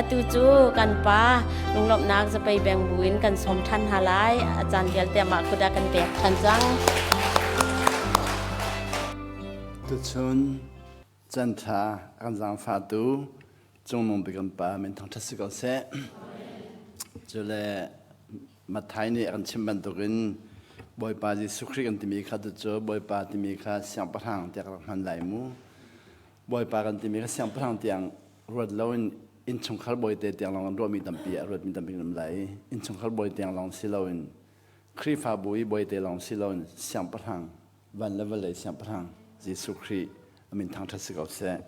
Atu cu kan pa lunglawmhnak zapei beng buin kan sawm ṭhan hna lai. A caan vialte amah kut ah kan pek ṭhan cang. Tuchun canṭha kan zaangfahtu Cungnung bik kan Pa min thangṭhat si ko seh. Cule Matthai nih a kan chimh bantukin Bawipa Jesuh Khrih kan timi kha cu Bawipa timi kha siangpahrang tiah ka rak hman lai mu. Bawipa kan timi kha siangpahrang tiang ruat loin innchungkhar bawite tiang lawng an ruahmi tampi a ruatmi tampi kan um lai. Innchungkhar bawi tiang lawng si loin Khrihfabu i bawite lawng si loin siangpahrang van le vawlei siangpahrang Jesuh Khrih a min thangṭhat si ko seh.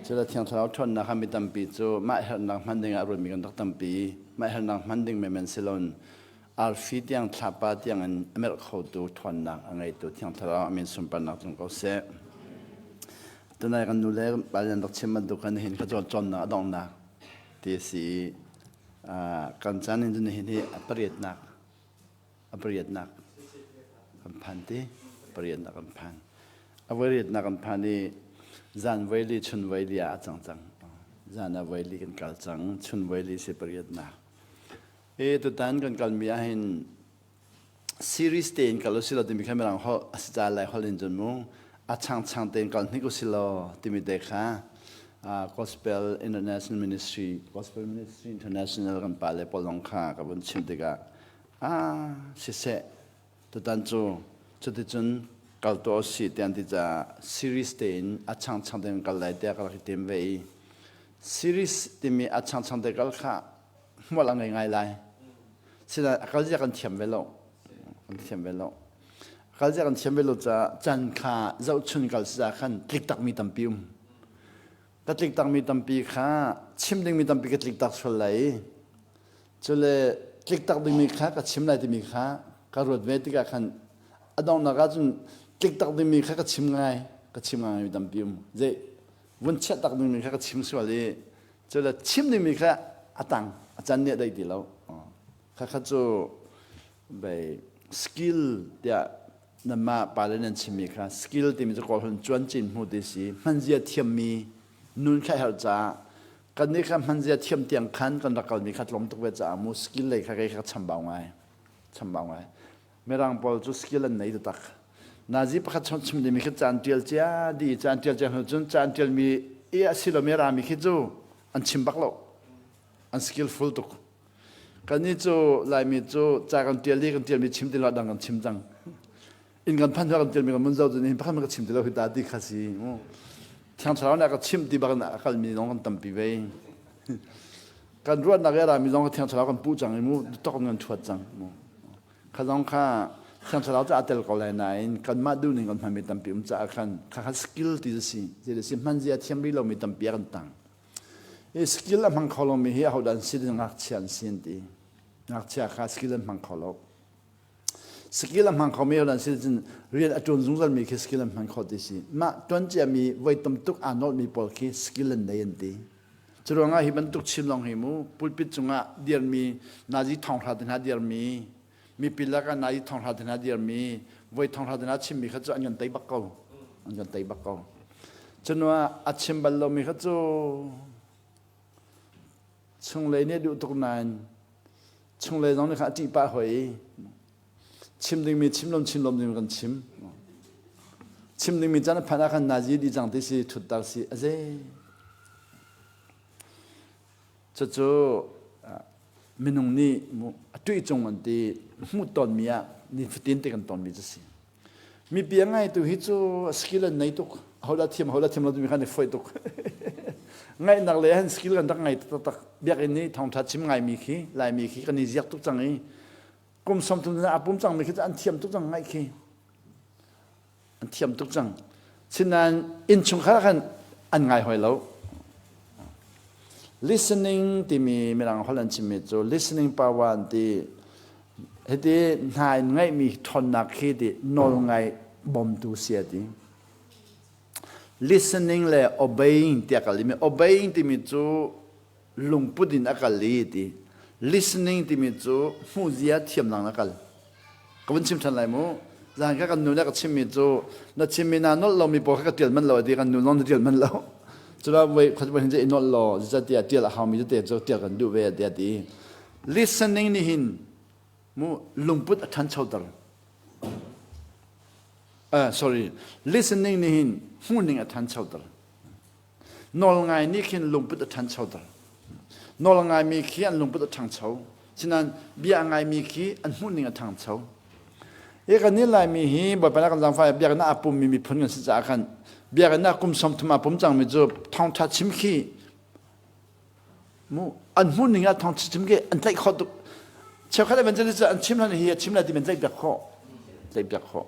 Cu le Thiang Thlarau ṭhawnnak kha mi tampi cu mah herhnak hman ding ah ruatmi kan rak tampi. Mah herhnak hman ding menmen si loin arfi tiang thlapa tiang in a merh khotu ṭhawnnak a ngeitu Thiang Thlarau a min sunparnak tlung ko seh. Tunai kan nu le pa nih an rak chim bantuk khan nihin kha cawnnak a donghnak ti a si i kan caan in cun nihin hi a pariatnak a pariatnak kan phan ti pariatnak kan phan. A voiriatnak kan phan i zan voili chun voili ah a cang cang. Zan ah voili kan kal cang, chun voili si pariatnak. E tutan kan kalmi ahhin series tein kal usih law timi kha mirang holh a si ca lai holh in cun mu a changchang tein kal hnik usih law timi te kha Gospel International Ministry Gospel Ministry International kan pa le pawl zong kha ka vun chim tikah a siseh tutan cu cuticun kal tuah usih tiah an ti caah series tein a changchang tein kal lai tiah ka rak i tim ve i series timi a changchang te kal kha hmual a ngei ngai lai. Sinain a kalzia kan thiam ve lo. Kan thiam ve lo. A kalzia kan thiam ve lo caah can kha zohchun kal si khan tlik takmi tampi um. Ka tlik takmi tampi kha chim dingmi tampi ka tlik tak sual lai i cule tlik tak dingmi kha ka chim lai timi kha ka ruat ve tikah khan a donghnak ah cun tlik tak dingmi kha ka chim ngai ka chim ngai mi tampi um. Zei vun chiah tak dingmi kha ka chim sual i Cule chim dingmi kha a tang a can nih a dei ti lo. Khakha cu bei skill tiah nanmah pale nan chimmi kha skill timi cu kawl hun cuan cin hmu ti si hmanzia thiammi nun kha herh caah kan nih kha hmanzia thiam tiang khan kan rak kalmi kha tlawm tuk ve caah mu skill lei kha kei kha chambau ngai chambau ngai Mirang pawl cu skill an nei taktak. Nazi pakhat chom chim dimi khi caan tial cia di caan tial cia hnu cun caan tial mi i a si lomi rami khi cu an chim bak lo. An skillful tuk. Kannih cu Laimi cu ca kan tial i kan tialmi chim ti lo dang kan chim cang. Inn kan phan kan tialmi kan mun zo cun hin pakhat ka chim ti lo hi ta ti kha si. Thiang Thlarau nih a ka chimh ti bak in a kalmi zong kan tampi ve. Kan ruahnak i a rami zong Thiang Thlarau kan puh cang i mu tok in kan thuat cang. Mu. Kha zong kha Thiang Thlarau cu aa tel ko lai nain kanmah duhning kan hmanmi tampi um caah khan kha kha skill ti a si. Zei si hmanzia thiam rih lomi tampi a kan tang. I skill a hmang kho lomi hi ahodah an si ngakchia an si an ti. Ngakchia kha skill an hmang kho lo. Skill a hmang khomi ahodah an si cun rian a ṭuan zungzalmi khi skill an hman kho ti si. Mah ṭuan ciami voi tam tuk aa nolhmi pawl khi skill an nei an ti. Curuangah hi bantuk chim lawng hi mu pulpit cungah dirmi nazi thonghra te hna dirmi mipi lakah nazi thonghra te hna dirmi voi thonghra te hna chimmi kha cu an kan tei bak ko an kan tei bak ko cunuah a chim bal lomi kha cu chunglei nih duh tuk nain chunglei zong nih kha a ṭih pah hoi chim dingmi chim lom chim lom ding kan chim chim dingmi caan a phanh ah khan nazi di cang ti si thuttar si a ze cucu minung nih a tuih cung an ti hmuh tawnmi ah nifatin te kan tawnmi cu si mipi a ngai tu hi cu skill an nei tuk hola thiam hola thiam lo timi khan i foi tuk ngaihnak le han skill kan rak ngai taktak biakinn nih thawngtha chim ngaimi khi laimi khi kan i ziak tuk cang i kum 30 na a pum cangmi khi cu an thiam tuk cang ngaih khi an thiam tuk cang sinain innchungkhar khan an ngai hoi lo listening timi mirang holh an chimmi cu listening power an ti hiti hna in ngaihmi ṭhawnnak khi ti nawl ngai bawmtu si a ti listening le obeying tiah kal imi obeying timi cu lungput in a kal i ti listening timi cu hmuhzia thiamnak na kal ka vun chim ṭhan lai mu zan kha kan nu le ka chimmi cu na chimmi naa nolh lomi pawl kha ka ṭial manh lo a ti kan nu zong na ṭial manh lo. Cula voi khat voi hin i nolh law zeicahtiah tial a haumi tete cu tial kan duh ve tiah ti. Listening nih hin mu lungput a ṭhanchoter. Sorry, listening nih hin hmuhning a ṭhanchoter. Nawlngai nih khin lungput a ṭhanchoter. Nawlngaimi khi an lungput a ṭhangcho. Sinain bia a ngaimi khi an hmuhning a ṭhangcho. Hi kan nih Laimi hi Bawipa nih kan zaangfah biakinn ah aa pummi miphun kan si caah khan biakinn ah kum 30 aa pum cangmi cu thawngṭha chim khi mu an hmuhning ah thawngṭha chim khi an tlaih khawh tuk. Cheukhat evangelist cu an chim hlan hi a chim lai ti men tlaih piak khawh. Tlaih piak khawh.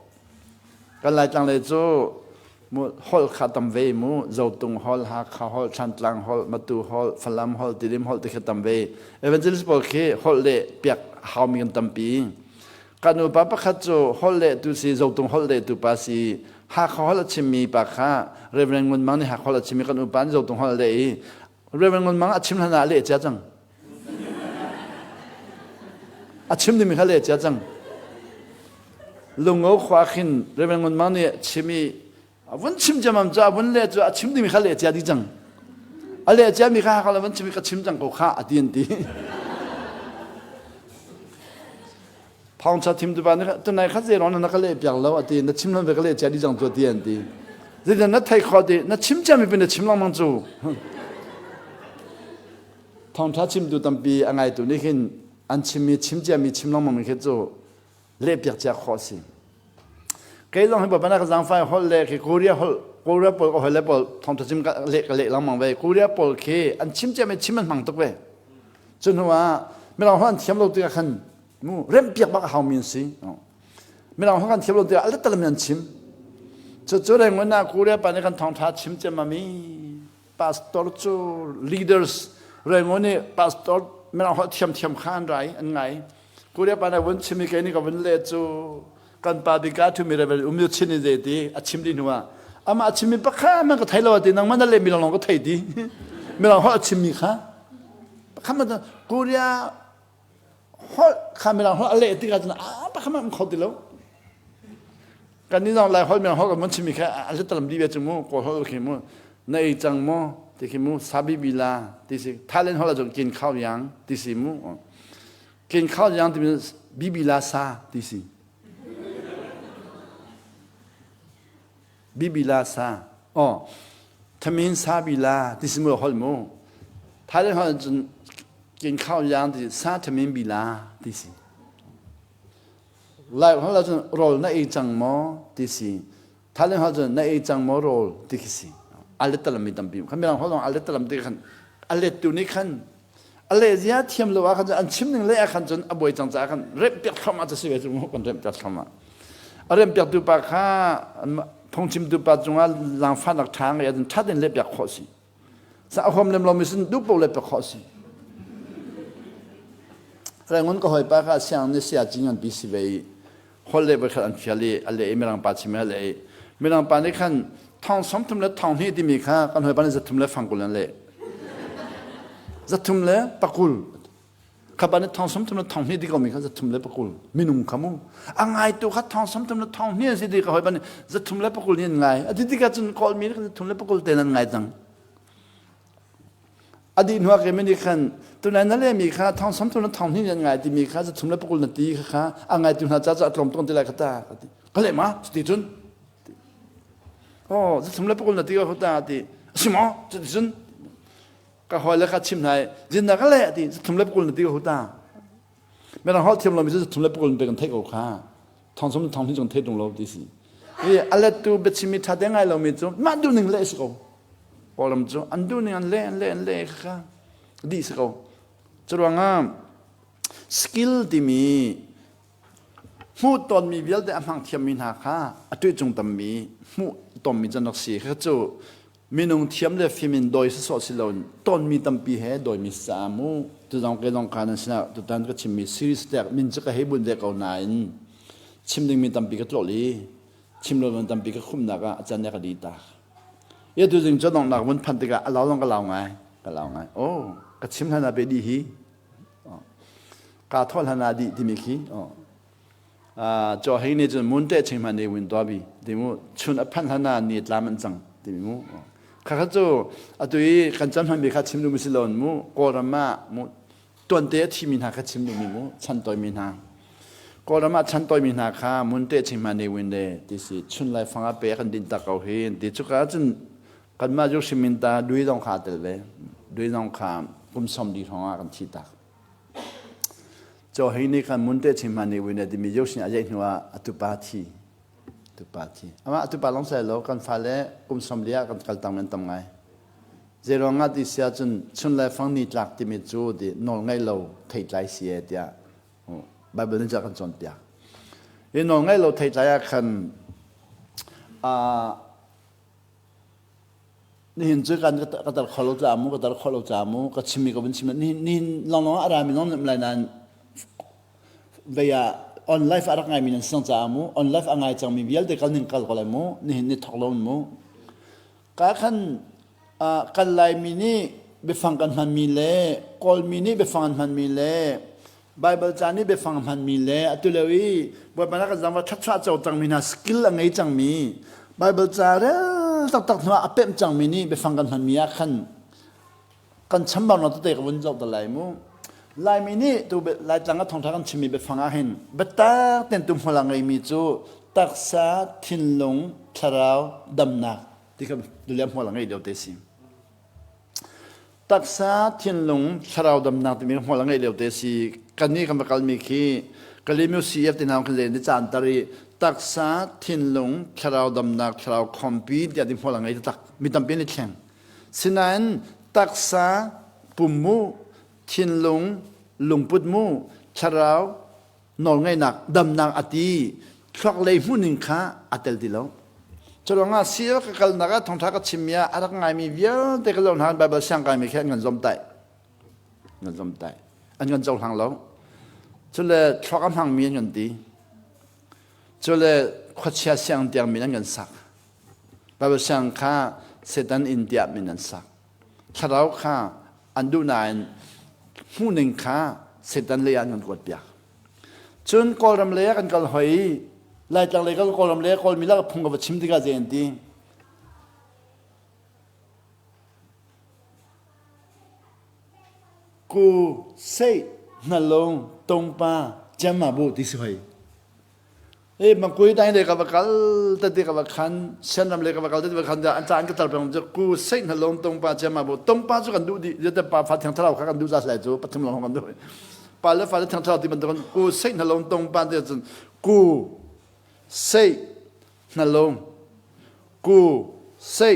Kan Laitlang lei cu mu holh kha tam ve mu Zotung holh, Hakha holh, Thlantlang holh, Matu holh, Falam holh, Tidim holh ti kha tam ve. Evangelist pawl khi holh le piak haumi kan tampi. Kan upa pakhat cu holh le tu si Zotung holh le tu pa si Hakha holh a chimmi pa kha Reverend Ngun Mang nih Hakha holh a chimmi kan upa nih Zotung holh le i Reverend Ngun Mang a chim hlan ah leh cia cang. A chim dingmi kha leh cia cang. Lungo khua khin Reverend Ngun Mang nih chim i a vun chim ciammam cu a vun leh cu a chim dingmi kha leh cia dih cang. A leh ciami kha Hakha le vun chim i ka chim cang ko kha a ti an ti. Thawngṭha thim tu pa nih tunai kha zeiruang na ka leh piak lo a ti na chim hlan ve ka leh cia dih cang tu ti an ti. Zeitin na thei kho ti na chim ciami pin na chim lengmang cu. Thawngṭha chimtu tampi a ngaitu nih khin an chimmi chim ciami chim lengmang mi khi cu lehpiak cia khawh a si. Kei zong hi Bawipa na ka zaangfah holh le khi Korea holh Korea pawl ka hoi le pawl thawngṭha chim ka leh ka leh lengmang ve. Korea pawl khi an chim ciami chim an hmang tuk ve. Cu hnu ah Mirang holh an thiam lo tikah khan mu remhpiak bak a haumi an si. Mirang holh kan thiam lo tikah a letalam in an chim. Cu cu reng ah Korea pa nih kan thawngṭha chim ciammam i pastor cu leaders Rangoon nih pastor mirang holh thiamthiam kha an rai an ngai Korea pa nih vun chim i kei nih ka vun leh cu kan pa bika thumi revel um chin in zei ti a chim dih hnu ah amah a chimmi pakhat man ka thei lo ti nangmah na leh mi lawng ka thei ti mirang holh a chimmi kha pakhat man Korea holh kha mirang holh a leh tikah cun a pakhat man um kho ti lo Kan nih zong Lai holh mirang holh kan mun chimmi kha a letalam dih ve cu mu Kawl holh khi mu na ei cang maw ti khi mu sabi bila ti si Thailand holh ahcun kin khao yang ti si mu kin khao yang ti bibila sa ti si bibila sa oh thamin sa bila ti si mu holh mu Thailand holh ahcun kin khao yang ti sa thamin bila ti si Lai holh ahcun rawl na ei cang maw ti si. Thailand holh cun na ei cang maw rawl ti khi si. A let mi tampi. Khan mirang holh zong a let ti khan a let tu nih khan a leh zia thiam lo ah khan an chim ning le ah khan cun a buai cang caah khan remh piak thluahmah cu si ve cu kan remh piak thluahmah. A remh piak tu pa kha phungchim tu pa cungah zaangfahnak ṭha ngei ahcun ṭhat in leh piak khawh si. Sa a huam lem lomi sin duh paoh le pe khawh si. Rangoon ka hawipa kha siang ni sia cing an pi si ve i hol le voikhat an fial i a leh i mirang pa chim a leh i mirang pa nih khan thong 30 le thong hnih timi kha kan hawipa nih 300 le fangkul an leh 300 le pakul Kha nih thong 30 le thong hnih ti komi kha 300 le pakul minung kha mu a ngaitu kha thong 30 le thong hnih an si ti ka hawipa nih 300 le pakul nih an ngai a ti tikah cun kawlmi nih 300 le pakul te nan ngai cang a dih hnu ah kei nih khan tunai na lehmi kha thong 30 le thong hnih nih an ngai timi kha 300 le pakul na ti kha kha a ngaitu hna ca cu a tlawm tawn ti lai kha ta ka ti ka leh ma cuti cun oh 300 le pakul na ti ka ta ti a si maw cuti cun Ka hawile kha chim hna i zinnak ka leh ti 3 le 20 na ti ko ta. Mirang holh thiam lomi cu 3 le 20 pe kan theih ko kha. Thong sum thong hi cung thei tung lo ti si. I a lettu biachimmi ṭha te ngai lomi cu mah duhning leh si ko. Kawlram cu an duhning an leh an leh an leh kha dih si ko. Curuangah skill timi hmuh tonmi vialte a hmang thiammi hna kha a tuihcung tammi hmuh tonmi can rak si kha cu minung thiam le fim in dawi sawsawh si loin tonmi tampi he dawimi si caah mu tuzong ke zong kha nan sinah tutan ka chimmi series tek min cu ka hei bunh ve ko nain chim dingmi tampi ka tlawh i chim lo tampi ka khumnak ah a can ka di tak ya tu zing cu donghnak vun phan tikah a lau zong ka lau ngai ka lau ngai oh ka chim hlan ah pe di hi Kaa thawh hlan ah dih timi khi chaw hei nih cun mun te ching hman ne win to bi ti mu chun a phanh hlan ah ni tlam an cang timi mu. Khakha cu atu i kan chan hmanmi kha chim duhmi si lo mu Kawlram ah mu tuante a thimi hna kha chim duhmi mu chan toimi hna. Kawlram ah chan toimi hna kha mun te ching ma ne win le ti si chun lai fang ah pe kan din tak ko hi ti cuka cun kanmah cu hrim in ta dui zong kha tel ve dui zong kha kum som di hrawng ah kan thi tak cho hei ni khan mun te chim han ni win timi yo sin a jeih hnu ah atupa thi tupa thi ama atupa long sai lo kan fale kum som lia kan kal tang men tam ngai zeiruang ah ti sia cun chun lai fang ni tlak timi cu ti nawl ngai lo thei tlai si e tiah Bible nih ca kan cawnpiak i nawl ngai lo thei tlai ah khan Nihin cu kan ka tar kho lo ca mu, ka tar kho lo ca mu, ka chimmi ka vun chim. Nihin nihin lawnglawng ah a rami zong lai nain vei ah on life a rak ngaimi nan sang caah mu, on life a ngai cangmi vialte kal ning kal ko lai mu, nihin ni thok lo mu. Ka khan kan Laimi nih biafang kan hmanmi le Kawlmi nih biafang an hmanmi le Baibal ca nih biafang hmanmi le atu lio i Bawipa nih kan zangva ṭhatchuah co cangmi hna skill a ngei cangmi Baibal ca rel taktak hnu ah a pemh cangmi nih biafang kan hmanmi ah khan kan chambaunak tete ka vun zoh ta lai mu. Laimi nih tu Laitlang ah thawngṭha kan chimmi biafang ah hin biatak ten tu hmual a ngeimi cu taksa, thinlung, thlarau, damnak ti kha duliam hmual a ngei deuh te si. Taksa, thinlung, thlarau damnak timi hmual a ngeih lio te si. Kannih kan va kalmi khi Kalaymyo CF ti hna kan len i caan tar i taksa, thinlung, thlarau damnak, thlarau khawmpi tiah ti hmual a ngei taktak. Mi tampi an i thleng. Sinain taksa, pum mu, thinlung, lungput mu, thlarau, nawlngeihnak damnak a ti thluak lei hmuhning kha a tel ti lo curuangah CL ka kalnak ah thawngtha ka chimmi ah a rak ngaimi vialte ka zoh hna Bible siang kaimi khi an kan zomtaih an kan zomtaih an kan cohlang lo cule thluak a hmangmi an kan ti cule khuachia siang tiang min an kan sak Bible siang kha Satan inn tiah min an sak thlarau kha an duh nain hmuhning kha Satan lei ah an kan kuat piak. Cun Kawlram lei ah kan kal hoi i Laitlang lei kal Kawlram lei ah Kawlmi lak phung ka va chim tikah zei an ti? Ku sei hnalong tongpa chiama bu ti si hoi. E mangkui dai le ka va kal ta ti ka va khan sianram le ka va kal ta ti va khan an ca an ka tar peng cu ku sei na lom tong pa che ma bu tong pa cu kan duh di je pa fa thiang thlarau kha kan duh za lai cu pathum long kan duh pa le fa le thiang thlarau ti bantuk ku sei na lom tong pa te cun ku sei na lom ku sei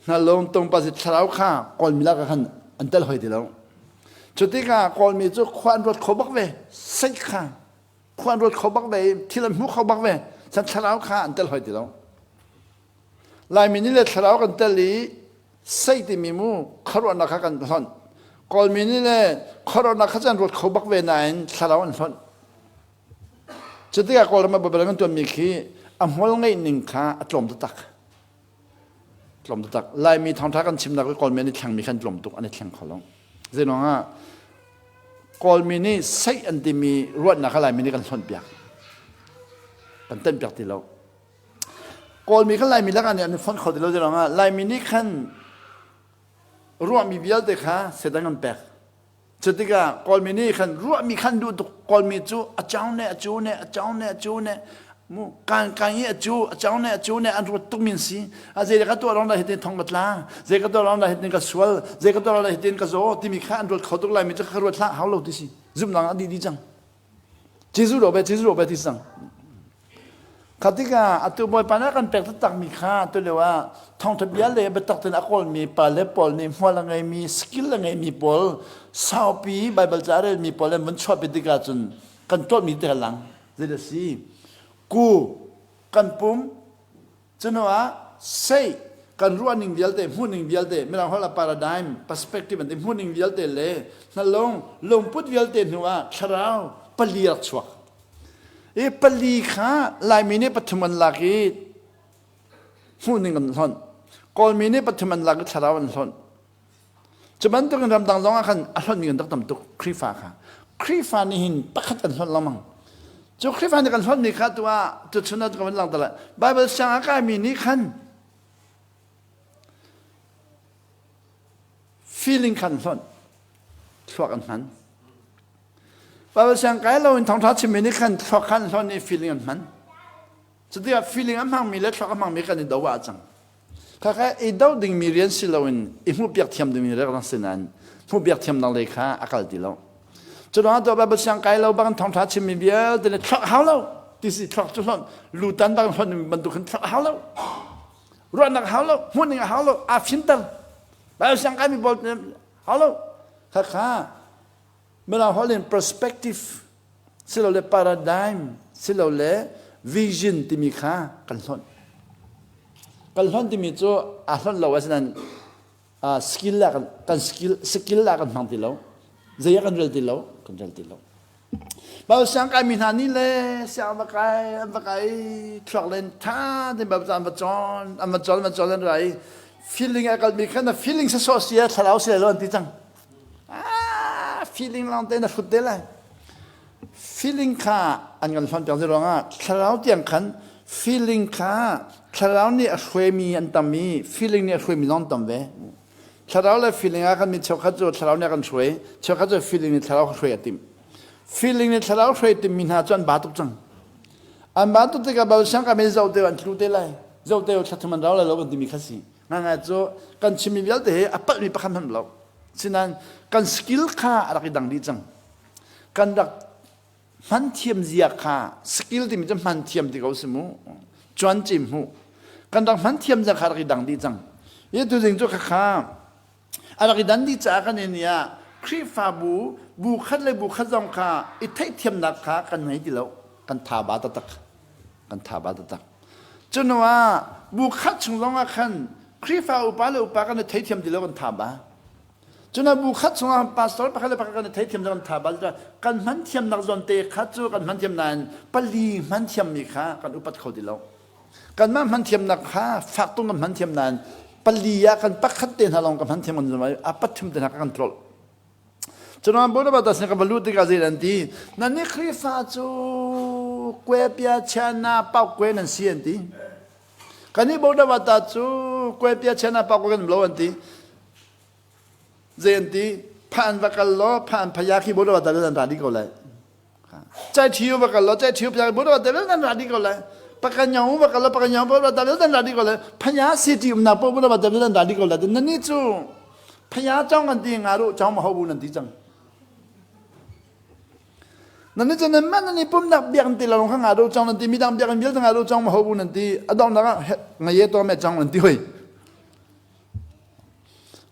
na lom tong pa si thlarau kha kawl mi la ka khan an tel hoi ti lo cu tikah kawl mi cu khua an ruat kho bak ve sei kha khua an ruat kho bak ve i thil an hmu kho bak ve chan thlarau kha an tel hoi ti lo Laimi nih le thlarau kan tel i sei timi mu khuaruahnak kha kan hlonh Kawlmi nih le khuaruahnak kha can ruat kho bak ve nain thlarau an hlonh cu tikah Kawlram ah Bible kan tuanmi khi a hmual ngeih ning kha a tlawm taktak tlawm taktak Laimi thawngtha kan chimnak i Kawlmi an i thlengmi khan tlawm tuk an i thleng kho lo Zeiruang ah Kawlmi nih seih an timi ruahnak kha Laimi nih kan hlonh piak. Kan tenh piak ti lo. Kawlmi kha Laimi lakah nih an i fonh kho ti lo zeiruang ah Laimi nih khan ruahmi vialte kha Satan kan pek. Cutikah Kawlmi nih khan ruahmi khan duh tuk Kawlmi cu a cang ne a cu ne a cang ne a cu ne mu kan kan i a cu a cang ne a cu ne an ruat tuk min si a zei ka tuah rong dah hitin thong ka tla zei ka tuah rong dah hitin ka sual zei ka tuah rong dah hitin ka zaw timi kha an ruat kho tuk lai mi cu ka ruat hlah hau lo ti si zumnak a dih dih cang Jesuh ro be Jesuh ro be ti cang kha tikah atu bawipa nih kan pek taktak mi kha tu lio ah thawngtha bia le biatak tein a kawlmi pa le pawl nih hmual a ngeimi skill a ngeimi pawl saupi Bible ca a relmi pawl an vun chuahpi tikah cun kan tuahmi te lang zei a si ku kan pum cuhnu ah sei kan ruahning vialte hmuhning vialte mirang holh ah paradigm perspective an ti hmuhning vialte le hnalung lungput vialte hnu ah thlarau pali rak chuak i pali kha laimi nih pathum an lak i hmuhning an hlonh kawlmi nih pathum an lak i thlarau an hlonh Cu bantukin ramdang zong ah khan a hlonhmi kan rak tam tuk Khrihfa kha. Khrihfa nih hin pakhat kan hlonh lengmang. Cu Khrihfa nih kan hlonhmi kha tu ah tuchun ah ka van langhter lai. Bible siang a kaimi nih khan Feeling khan hlonh. Thluak an hman. Bible siang kai lo in thawngtha chimmi nih khan thluak khan hlonh i feeling an hman. Cutikah feeling a hmangmi le thluak a hmangmi kan i do ah cang. Khakha i do dingmi rian si loin i hmuhpiak thiam dingmi rian si nain hmuhpiak thiamnak lei kha a kal ti lo. Cu ruangah tuah Bible siang kai lo bang thawngtha chimmi vialte le thluak hau lo ti si thluak cu hlonh lutan bang hlonh bantuk khin thluak hau lo. Ruahnak hau lo, hmuhning a hau lo, aa fimter. Bible siang kaimi pawl hau lo. Khakha Mirang holh in perspective silole paradigm silole vision timi kha kan hlonh. Kan hlonh timi cu aa hlonh lo asinain skill la kan, kan skill skill la kan hmang ti lo. Zei ah kan rel ti lo, kan rel ti lo. Bible siang kai mi hna nih le siang va kai an va kai thluak len tha te Bible an va cawn an va cawn an va cawn an ra i feeling a kalmi kha na feeling sasawh si thlarau si lo an ti cang. Ah, feeling lawng te na hrut te lai. Feeling kha an kan hlonh piak ruangah thlarau tiang khan feeling kha thlarau nih a hruaimi an tam i feeling nih a hruaimi zong tam ve. Thlarau le feeling ah kan mi cheukhat cu thlarau nih a kan hruai, cheukhat cu feeling nih thlarau hruai a timh. Feeling nih thlarau hruai timmi hna cu an ba tuk cang. An ba tuk tikah bal siang ka men zoh te an tlu te lai. Zoh te thla thum an rau lai lo kan timi kha si. Ngangai cu kan chimmi vialte hi a palhmi pakhat hmanh lo. Sinain kan skill kha a rak i dang dih cang. Kan rak hman thiam zia kha skill timi cu hman thiam ti ko si mu. Cuan cim hu. Kan rak hman thiam zia kha a rak i dang dih cang. Hi tu zing cu khakha a rak i dan dih caah kan in ah Khrihfabu bu khat le bu khat zong kha i theihthiamnak kha kan ngei ti lo. Kan tha ba taktak. Kan tha ba taktak. Cuhnu ah bu khat chung zong ah khan Khrihfa upa le upa kan i theithiam ti lo kan tha ba. Cuna bu khat chung ah pastor pakhat le pakhat kan i theithiam kan tha ba. Kan hman thiamnak zawn te khat cu kan hman thiam nain pali hman thiammi kha kan upat kho ti lo. Kanmah hman thiamnak kha fak tung kan hman thiam nain pali ah kan pakhat te hna lawng kan hman thiam kan zumai a pathum te hna kan tlolh. Cun Barnabas sin ka va lut tikah zei an ti? Nannih Khrihfa cu kuepia chiana paukue nan si an ti. Kannih Barnabas cu kuepia chiana paukue kan lo an ti. Zei an ti? Pha an va kal law pha an phaya khi Barnabas nan ra dih ko lai. Chai thiu va kal law chai thiu phaya Barnabas nan ra dih ko lai. Pakanyong va kal law pakanyong Barnabas nan ra dih ko lai. Phaya city umnak paoh Barnabas nan ra dih ko lai. Nannih cu Phaya cong kan ti nga ru cong ma ho bu nan ti cang. Nan ni cun nan man nan i pumnak biak ti lo kha nga ru cong nan ti midang biak in vialte nga ru cong ma ho bu nan ti adong nak ah ngaye to me cong nan ti hoi.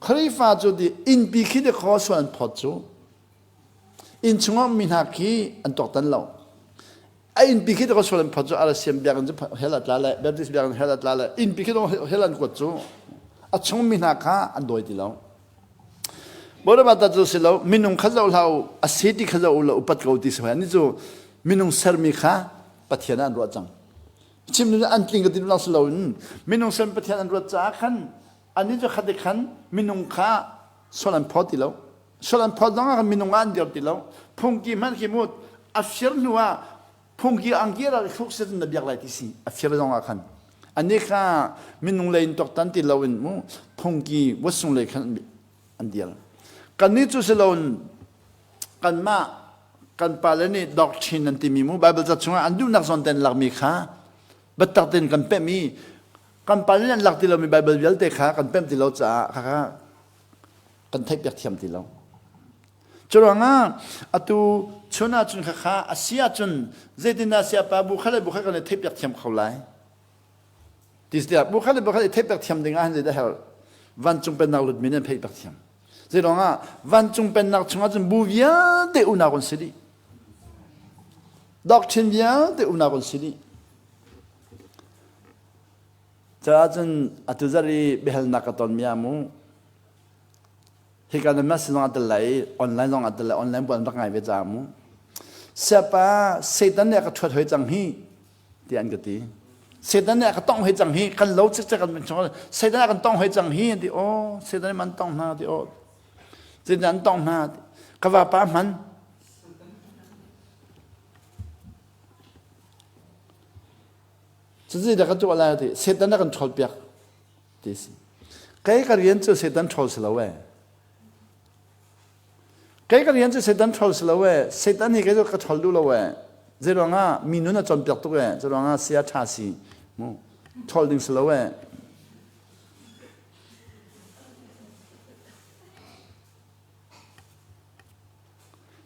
Khrifa cu di innpi khi de kho sual an phot cu inn chungah mi hna khi an tuaktan lo. A innpi khi ka sual an phot cu RCM biakinn cu hell a tla le Baptist biakinn hell a tla le innpi khi hell an kuat cu a chung mi hna kha an dawi ti lo. Bodabata cu si lo minung kha zoh hlah u a si ti kha zoh u law upat ko ti si ani cu minung sermi kha Pathian ah an ruah cang. Chim nu an tling ka ti lang si loin minung ser Pathian an ruat caah khan ani cu khat khan minung kha sual an phawt ti lo. Sual an phawt zong ah minung ah an dir ti lo. Phungki hmanh khi mu a fir hnu ah phungki angki rak i thluk set in na biak lai ti si a fir zong ah khan. Ani kha minung lei in tuaktan ti lo in mu phungki wasung lei khan an dir. Kannih cu si loin kanmah kan pale nih doctrine an timi mu Bible ca chungah an duhnak zawn ten lakmi kha biatak tein kan pemh i kan pale nih an lak ti lomi Bible vialte kha kan pemh ti lo caah khakha kan theihpiak thiam ti lo. Curuangah atu chun ahcun khakha a si ahcun zeitindah siapa bu khat le bu khat kan i theihpiak thiam kho lai? Ti tiah bu khat le bu khat i theihpiak thiam ding ah hin zeidah herh? Vancung pennak lutmi nih an theihpiak thiam. Zeiruangah vancung pennak chungah cun bu vialte unau kan si dih. Doctrine vialte unau kan si dih. Caah cun atu zarh i biahalnak ka tonmi ah mu hika na message zong a tel lai i online zong a tel lai online buan rak ngai ve caah mu siapa Satan nih a ka ṭhuat hoi cang hi tiah an ka ti Satan nih a ka tongh hoi cang hi kan lo cikcek kan chung Satan a kan tongh hoi cang hi an ti aw Satan nih man tong hna ti aw Satan an tong hna ka vapa hman Cucu dah ka tuah lai ti Satan a kan ṭhawl piak ti si. Kei ka rian cu Satan ṭhawl si lo ee. Kei ka rian cu Satan ṭhol si lo ee. Satan hi kei cu ka ṭhol duh lo ee. Zeiruangah mi nun a cawnpiak tuk ee. Zeiruangah sia ṭha si. Mu. Ṭhol ding si lo ee.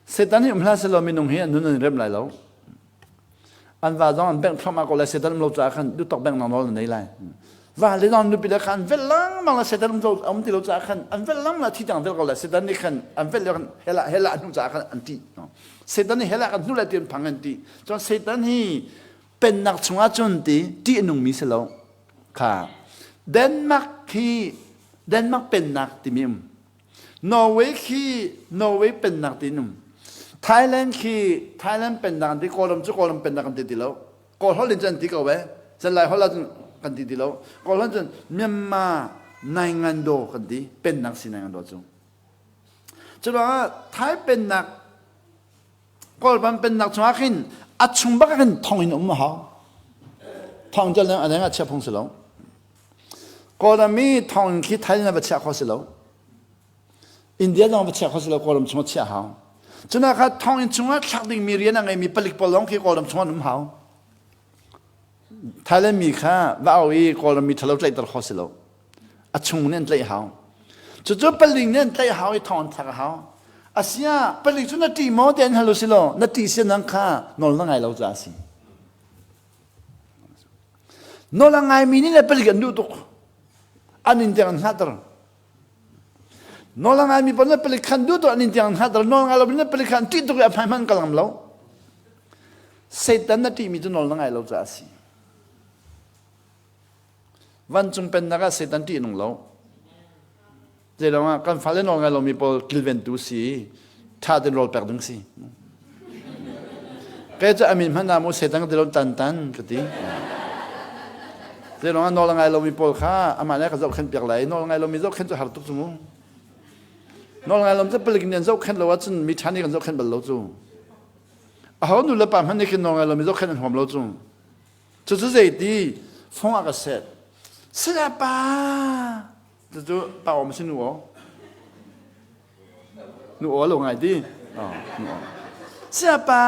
Satan hi um hlah selaw minung hi an nun an i rem lai lo. An va zong an bengh thluahmah ko lai Satan um lo caah khan duhtok bengh nawl an nei lai. Va le zong nupi le kha an velh lengmang la Satan um lo um ti lo caah khan an velh lengmang la thi tiang velh ko lai Satan nih khan an velh lio khan hell ah hell ah an hnu caah khan an ṭih. Satan nih hell ah kan hnu lai ti an phang an ṭih. Cun Satan hi pennak chungah cun ti ṭih a nungmi si lo. Kha Denmark hi Denmark pennak timi um. Norway khi Norway pennak ti um. Thailand khi Thailand pennak an ti, Kawlram cu Kawlram pennak an ti ti lo. Kawl holh in cun an ti ko ve. Cun Lai holh ah cun kan ti ti lo. Kawl holh cun Myanmar Naingando kan ti, pennak si Naingando cu. Curuangah Thai pennak Kawlram pennak chungah khin a chung bak ah khin thong in um a hau. Thong cu a leng ah chia phung si lo. Kawlram i thonginn khi Thailand ah va chiah khawh si lo. India zong va chiah khawh si lo, Kawlram chungah chiah hau. Cunak kha thonginn chungah thlak dingmi rian a ngeimi palik pawl lawng khi Kawlram chungah an um hau. Thailand mi kha va au i Kawlram mi ṭhalo tlaihter khawh si lo. A chung nih an tlaih hau. Cucu palik nih an tlaih hau i thong an thlak a hau. Asia palik cu na ṭih maw ti an hal u si law na ṭih si nang kha nawl na ngai lo caah a si. Nawl a ngaimi nih le palik an duh tuk. An inn tiang an hngahter. Nawl a ngaimi pawl nih palik khan duh tuk an inn tiang an hngahter. Nawl ngai lomi nih palik khan an ṭih tuk i a hmai hmanh kal ngam lo. Satan na ṭihmi cu nawl na ngai lo caah a si. Vancung pennak ah Satan ṭih nung lo. Zeilong ah kan fale nawl ngai lomi pawl kilventu si, ṭha tein rawl pek ding si. Kei cu amin hmanh ah mu Satan ka ti lo tan tan ka ti. Zeilong ah nawl ngai lomi pawl kha amah nih ka zohkhenh piak lai. Nawl ngai lomi zohkhenh cu har tuk cu mu. Nawl ngai lo cu palik nih an zohkhenh lo ahcun mi ṭha nih kan zohkhenh bal lo cu. Aho nu le pa hmanh nih khin nawl ngai lomi zohkhenh an huam lo cu. Cucu zeiti fong ah ka set. Sayapa! Cucu pa awm si nu aw. Nu aw lo ngai ti. Oh, nu aw. Sayapa!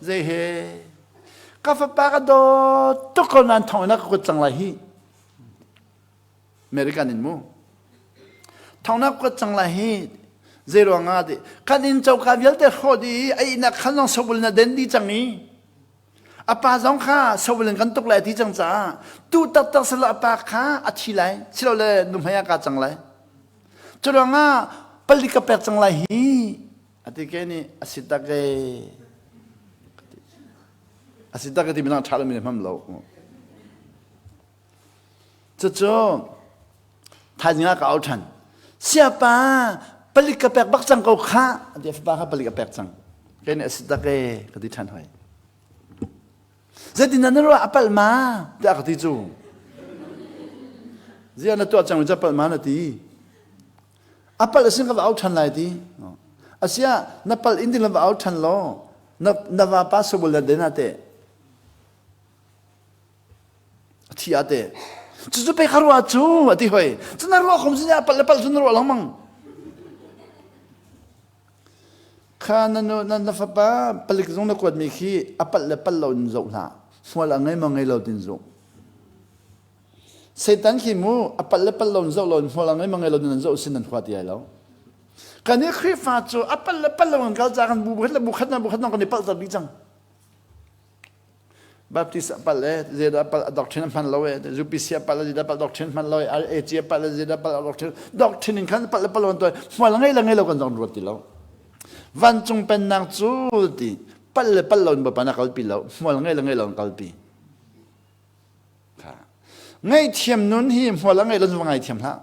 Zei he? Ka fapa ka dawt tuk ko nan thong na ka kut cang lai hi. American in mu. Thongnak kuat cang lai hi zei ruangah ti kan inn coka vialte hrawh dih i a ihnak khan zong sobul in a den dih cang i a pa zong kha sobul in kan tuk lai ti cang caah tu taktak silo a pa kha a thi lai silole nuhmei ah kaa cang lai cu ruangah palik ka pek cang lai hi ati ke nih a si tak e a si tak e ti minang ṭha lomi hmam lo. Cucu thaizing ah ka au ṭhan. Siapa, palik ka pek bak cang ko khah. A ti fapa kha palik a pek cang. Kei nih a si tak e ka ti ṭhan hoi. Zeitin na ruah a palh ma? Tiah ka ti cu. Zia na tuah cang mi cu a palh ma na ti. A palh a sin ka va au ṭhan lai ti. Asia na palh in ding va au ṭhan law na na vapa sabul na den ah teh A thi ah teh cucu pei kha ruah cu a ti hoi. Cu na ruah khom sin pal le pal cu na ruah lengmang. Kha na nu na, na fapa palik zung na kuatmi khi a palh le palh lo in zoh hlah. Hmual a ngei maw ngei lo tin zoh. Satan khi mu a palh le palh lo in zoh lo in hmual a ngei maw ngei lo in zoh sin nan khua ti ai lo. Kan i Khrihfa cu a palh le palh lo kan kal ca kan bu khat le bu khat na bu khat na kan i palh ter dih cang. Baptist a palh e, zeidah a palh, a doctrine a hman lo e, UPC a palh, zeidah a palh, doctrine hman lo e, RAC a palh, zeidah a palh, doctrine, doctrine in khan palh le palh lo an tuah, hmual ngei le ngei lo kan zong ruat ti lo. Vancung pennak cu ti palh le palh lo in Bawipa na kalpi lo, hmual ngei le ngei lo an kalpi. Ngaihthiam nun hi hmual a ngei lo va ngaithiam hlah.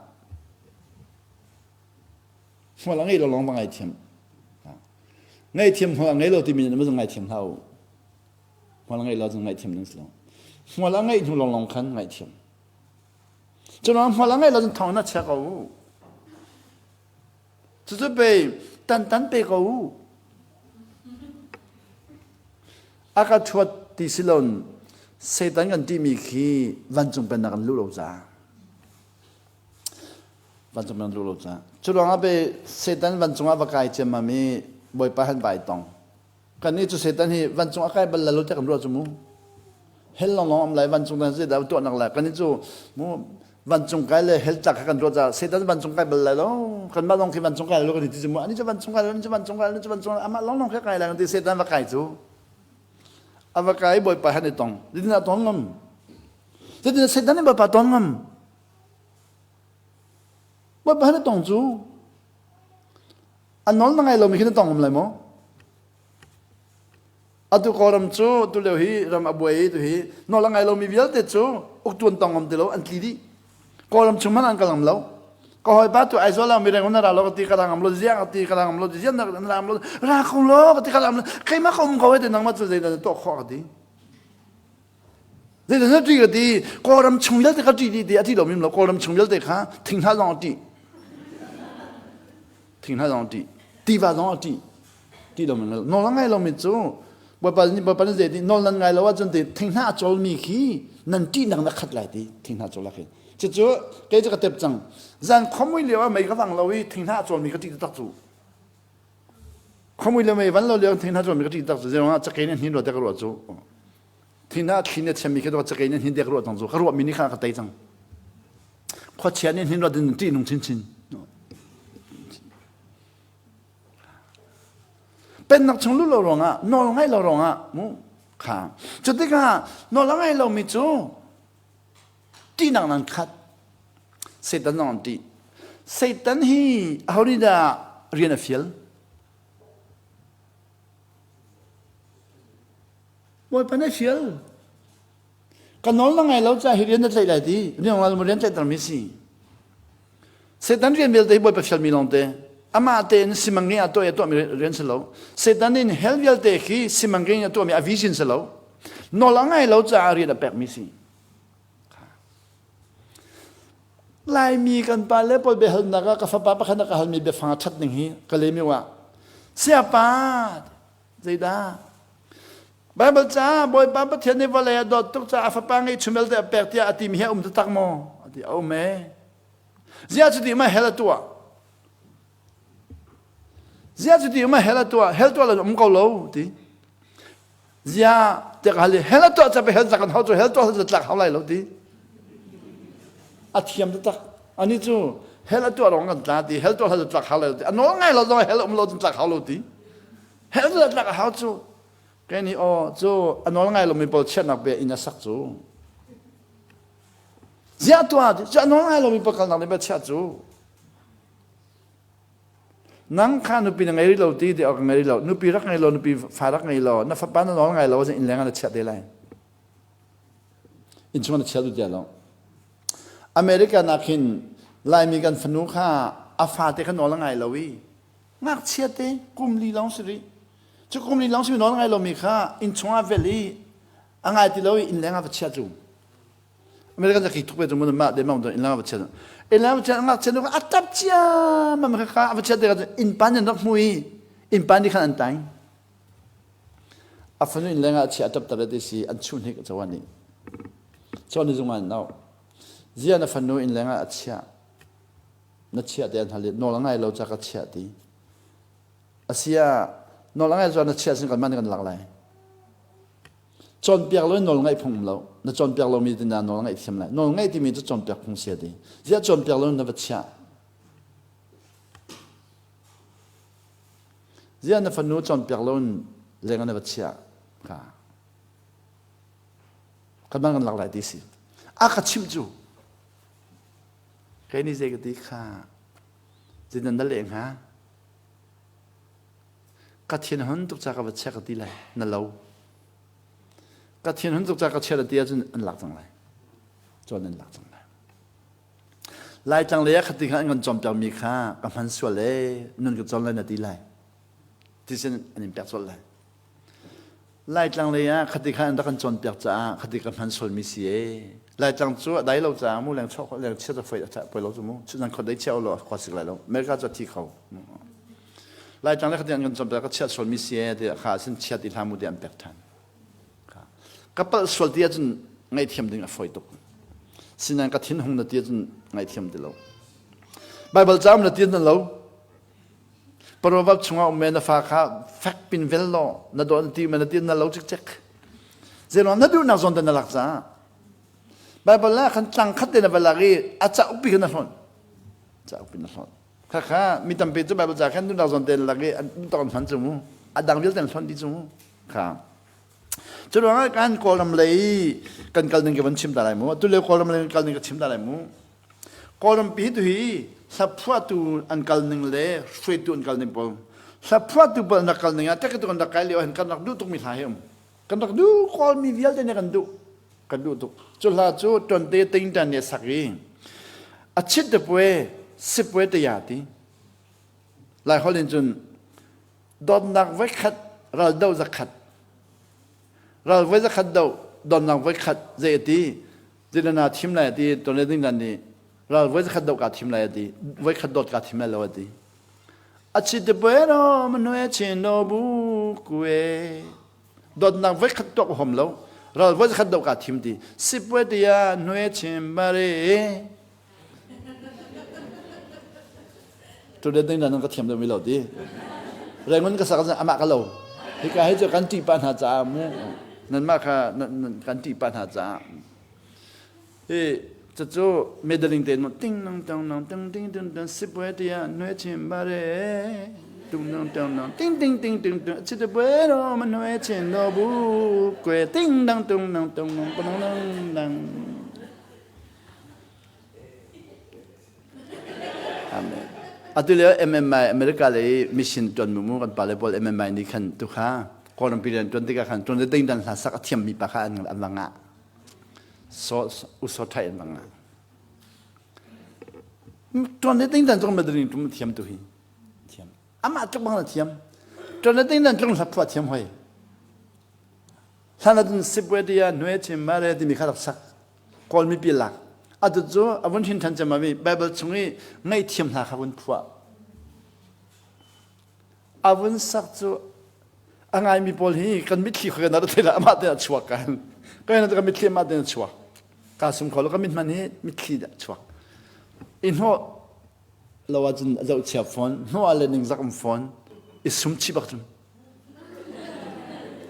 Hmual a ngei lo lawng va ngaithiam. Ngaihthiam hmual a ngei lo timi nih na ngaithiam hlah u. Hmual a ngeih lo cun ngaihthiam ding si lo. Hmual a ngeih hnu lawnglawng khan ngaihthiam. Curuang hmual a ngeih lo cun thong na chia ko u. Cucu pe tan tan pe ko u. A ka thuat ti si lon Satan kan timi khi vancung pennak kan luh lo caah. Vancung nan luh lo caah. Cu ruangah pe Satan vancung ah va kai ciammam i Bawipa han vai tong. Kannih cu Satan hi vancung a kai bal lo tiah kan ruah cu mu. Hell lawnglawng am lai vancung dan zeidah tuahnak lai kannih cu mu vancung kai le hell tlak kha kan ruah caah Satan vancung kai bal lai lo. Kanmah lawng khi vancung kai lo kan ti cu mu. Ani cu vancung kai lo, ani cu vancung kai lo, ani cu vancung amah lawnglawng khi kai lai kan ti Satan va kai cu. A va kai Bawipa han i tong. Zeitindah ton ngam? Zeitindah Satan nih Bawipa ton ngam? Bawipa han i tong cu a nawl na ngai lomi khi na tong ngam lai maw? Atu Kawlram cu tulio hi ram a buai i tu hi nawl a ngai lomi vialte cu uktu an tong ngam ti lo an tli dih. Kawlram chung hmanh an kal ngam lo. Ka hawipa tu Aizawl ah mireng na ra lo ka ti ka ra ngam lo ziang ka ti ka ra ngam lo ziang na ra ngam lo ra ko lo ka ti ka ra ngam lo keimah ka um ko he ti nangmah cu zeidah na tuah khawh ka ti. Zeidah na ṭih ka ti Kawlram chung vialte ka ṭih dih ti a ti lo mim lo Kawlram chung vialte kha thinghnah zong a ṭih. Thinghnah zong a ṭih. Tiva zong a ṭih. Ṭih lo men nawl a ngai lomi cu Bawipa nih Bawipa nih zei nawl nan ngai lo ahcun ti thinghnah a cawlmi khi nan ṭihnak na khat lai ti thinghnah cawl ah khin. Cucu kei cu ka tep cang. Zan khuamui lio ah mei ka vang lo i thinghnah a cawlmi ka ṭih taktak cu. Khuamui le mei van lo lio thinghnah cawlmi ka ṭih taktak cu. Zeiruangah cakei nih hnin rua te ka ruah cu. Thinghnah thli nih a chiami khi cakei nih hnin te ka ruah cang cu. Ka ruahmi nih khan a ka tei cang. Khuachia nih hnin rua din ṭih nung chinchin. Pennak chung luh lo ruangah nawl ngaih lo ruangah mu kha cu tikah nawl a ngai lomi cu ṭihnak nan khat Satan zong an ṭih Satan hi aho nih dah rian a fial Bawipa nih a fial Ka nawl na ngai lo caah hi rian na tlaih lai ti rian rian tlaihtermi si. Satan rian vialte hi Bawipa fialmi lawngte. Amah tein simangin a tuah i a tuahmi rian si lo. Satan in hell vialte khi simangin a tuahmi a vision si lo. Nawl a ngai lo caah rian a pekmi si. Laimi kan pa le pawl biahalnak ah ka fapa pakhat a ka halmi biafang a ṭhat ning hi ka lemi ah siapa zeidah Baibal ca Bawipa Pathian nih vawlei a dawt tuk caah a fapa ngeihchun vialte a pek tiah a timi hi a um taktak maw? A ti a um ee. Ziah cuti ma hell a tuah? Ziah cuti ma hell a tuah? Hell tuah lo um ko lo ti. Ziah tiah ka hal i hell a tuah ca pe hell tlak an hau cu hell tuah hell tlak hau lai lo ti. A thiam taktak. Ani cu hell a tuah rong kan tla ti hell tuah hell tlak hau lai lo ti. A nawl ngai lo zong hell um lo cun tlak hau lo ti. Hell tlak a hau cu. Kei nih aw cu a nawl ngai lomi pawl chiatnak bia inn a sak cu. Ziah tuah ti cu a nawl ngai lomi pawl kalnak nih bia chiah cu. Nang kha nupi na ngei rih lo ti ti awk ngei rih lo nupi rak ngei lo nupi fa rak ngei lo na fapa na nawl ngai lo inn leng ah na chiah te lai. Inn chung na chiah tu tiah lo. America nak hin Laimi kan fanu kha a fate kha nawl a ngai lo i ngakchia te kum li lawng si rih cu kum li lawng si nawl ngai lomi kha inn chungah vel i a ngai ti lo i inn leng ah va chia cu American zakhi thuk pe cu mun ma de ma inn leng ah va chia inn leng va chia ngakchia nu kha a tap cia ma ma kha a va chia te kha inn pan in rak hmu i inn pan nih khan an tai a fanu inn leng ah chia a tap tar ti si an chuh hnik chawan nih chawan ni zung an no zia na fanu inn leng ah a chia na chiah te an hal i nawl a ngai lo ca ka chiah ti asia nawl a ngai cu na chiah sin kan man kan lak lai cawnpiak lo in nawl ngaih phung lo na cawnpiak lomi ti na nawl ngaih thiam lai nawl ngaih timi cu cawnpiak phung sia ti ziah cawnpiak lo na va chiah ziah na fanu cawnpiak lo in leng na va chiah ka kan man kan lak lai ti si a ka chimh cu Kei nih zei ka ti kha zeidan na leh hnga? Ka thin hun tuk ca ka va check ka ti lai na lo. Ka thin hun tuk ca ka chia ti ahcun an lak cang lai. Cun an lak cang lai. Laitlang lei ah khati kha an kan cawmpiakmi kha ka hman sual ee nun ka cawn lai na ti lai. Ti sin an in pek colh lai. Laitlang lei ah khati kha an rak kan cawnpiak caah khati ka hman sualmi si ee. Laitlang cu a dai lo caah mu leng chuak leng chia cu foi poi lo cu mu. Nan khot dei chia lo khua sik lai lo. America cu a thi kho. Laitlang le khati an kan cawnpiak ka chiat sualmi si ee ti kha sin chia ti hlah mu ti an pek than. Ka palh sual ti ahcun ngaihthiam ding a fawi tuk. Sinain ka thinhung na ti ahcun ngaihthiam ti lo. Bible caam na tin na lo. Proverb chungah um na fa kha fek pin vel law na dawt na ti ma na tin na lo cikcek. Zeiruang na duhnak zawn te na lak caah. Bible ah khan tlang khat te na va lak i a cauk pi kha na hlonh. Cauk pi na hlonh. Khakha mi tampi cu Bible ca khan duhnak zawn te na lak i an tok an hman cu mu. A dang vialte an hlonh dih cu mu. Kha. Cu ruangah kan Kawlram lei kan kal ning ka van chim ta lai mu. Atu lio Kawlram lei kan kal ning ka chim ta lai mu. Kawlram pi tu hi hlaphuahtu an kal ning le hruaitu an kal ning pawl. Hlaphuahtu pawl an rak kal ning ah tek tuk an rak kai lio hin kan rak duh tukmi hla hi um. Kan rak duh Kawlmi vialte nih kan duh. Kan duh tuk. Cu hla cu tonte tingtan nih a sak i a chit te pue sipue te ya ti. Lai holh in cun dawtnak voikhat ral do zakhat ral voi zakhat do dawtnak voikhat zei a ti Zinana thim lai a ti tonle ding dan nih ral voi zakhat do ka thim lai a ti voikhat dawt ka thim lai lo a ti a chi te bueno manue chin no bu kue dawtnak voikhat tuak hom lo ral voi zakhat do ka thim ti sipwe tia nue chim bare Tu ding nan ka thiam deuh lo ti. Rengun ka sak amah ka lo. Hika hi cu kan ṭih pa hna caah mu. Nanmah kha kan ṭih pa hna caah. Hi cucu medaling te nu ting nang tang nang ting ting ting ting sipwe tia nue chim ba re tung nang tang nang ting ting ting ting ting chi te bwe ro ma nue chin no bu kwe ting nang tung nang tung nang nang nang nang Amen. Atu lio MMI America lei mission tuan mu kan pale pawl MMI nih khan tu kha Kawlram pi rian tuan tikah khan tuan ding dan hla sak a thiam mi pa kha an an va ngah. So uso thai an va ngah. Tuan ding dan zong madrin tum thiam tu hi. Thiam. Amah tluk bang na thiam. Tuan ding dan tlung hla phua thiam hoi. Hlan ah cun Sipwedia Nwe Chim Mare timi kha rak sak. Kawl mipi lak. Atu cu a vun hrin ṭhan cem mi Bible chung i ngaihthiam hna kha vun phuah. A vun sak cu a ngaimi pawl hi kan mitthli kha kan rak thei amah te a chuak kan. Kan kan mitthli amah te a chuak. Ka sum kho lo ka mit hman hi mitthli dah chuak. I hnawh lo ahcun a zohchia fawn, hnawh ah le ningzak um fawn, i sum chih bak cun.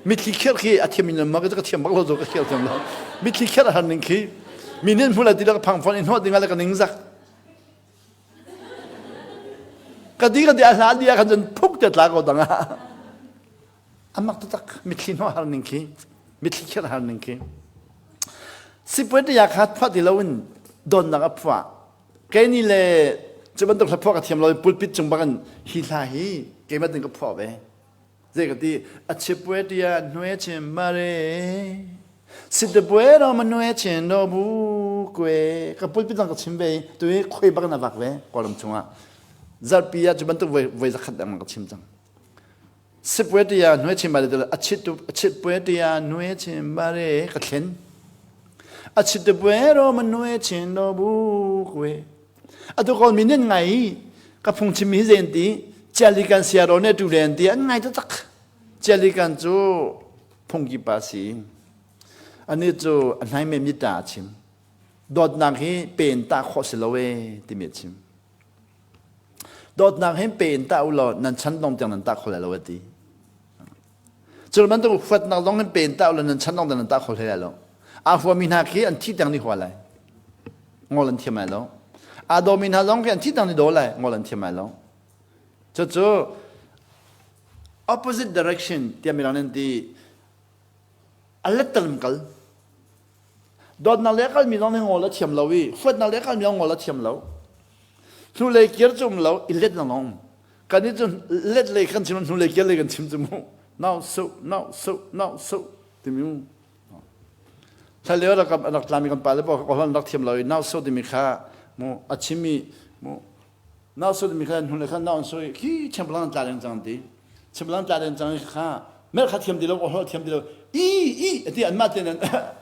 Mitthli kherh khi a thiam in ma ka thiam bak lo zo ka thiam thiam lo. Mitthli kherh a har ning khi mi nih hmu lai ti le ka phang fawn i hnawh ding ah le ka ning zak. Ka di ka di a hla di ah khan cun phuk te tla ko dang ah. Amak taktak mitthli hnawh har ning khi mitthli kherh har ning khi. Sipuan te ya kha phuah ti lo in donnak a phuah. Kei ni le cu bantuk hla phuah ka thiam lo i pulpit cung bak in hi hla hi keimah tin ka phuah ve. Zei ka ti a chipue tia hnue chim mare sitapue ro manue chin do bu kue ka pulpit zong ka chim ve tu hi khoi bak na vak ve kawlram chungah zarpi ah cu bantuk voi voi zakhat dang ka chim cang Sipue tia hnue chim bare a chit tu a chit pue tia hnue chim bare ka thlen a chit tu pue ro ma hnue chin do bu kwe atu kawl min nin ngai ka phung chim mi zen ti chiali kan sia ro ne tu len ti an ngai tak chiali kan cu phungki pa si ani cu a hnai me mi ta chim dawtnak hi pen ta kho si lo e ti mi chim Dawtnak hin pe in tah u law nan chan dong tiang nan tah kho lai lo a ti. Cu bantuk huatnak zong hin pe in tah u law nan chan dong tiang nan tah kho hlei lai lo. Aa huami hna khi an thi tiang ni hua lai. Ngol an thiam lai lo. Aa dawmi hna zong khi an thi tiang ni daw lai. Ngol an thiam lai lo. Cucu opposite direction tiah mirang nan ti a lettal kal. Dawtnak le kalmi zong nih ngol a thiam lo i huatnak le kalmi zong ngol a thiam lo. Hnulei kir cu um lo, i let lengmang um. Kan nih cu let lei kan chim hnulei kir lei kan chim cu mu. Nau su, nau su, nau su timi mu. Hlalio rak rak tlami kan pa le pa ka rak thiam lo i nau su timi kha mu a chimi mu nau su timi kha hnulei kha nau an su i khi chemplang tla ding cang ti. Chimlang tla den cang kha mel kha thiam ti lo hol thiam ti lo i i ati an mah ten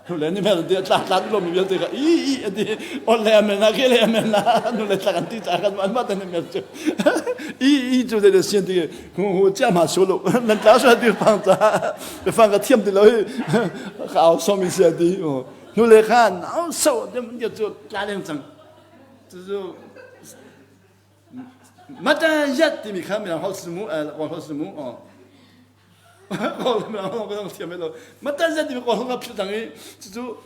nu le ni mel ti tla tla lo mi vialte kha i i ati on le amel na ke le amel na nu le tla kan ti cha kan an mah ten mel chu i i chu de sian ti hu hu cha ma su lo nan tla su ti phang cha phang ka thiam ti lo ka au so mi sia ti nu le kha nau so dem ya chu tla den cang chu chu. Mata yat timi kha mirang holh si mu, kawl holh si mu. Kawl mirang holh ka thiam lo. Mata yat timi kawl holh ka philh tang i cucu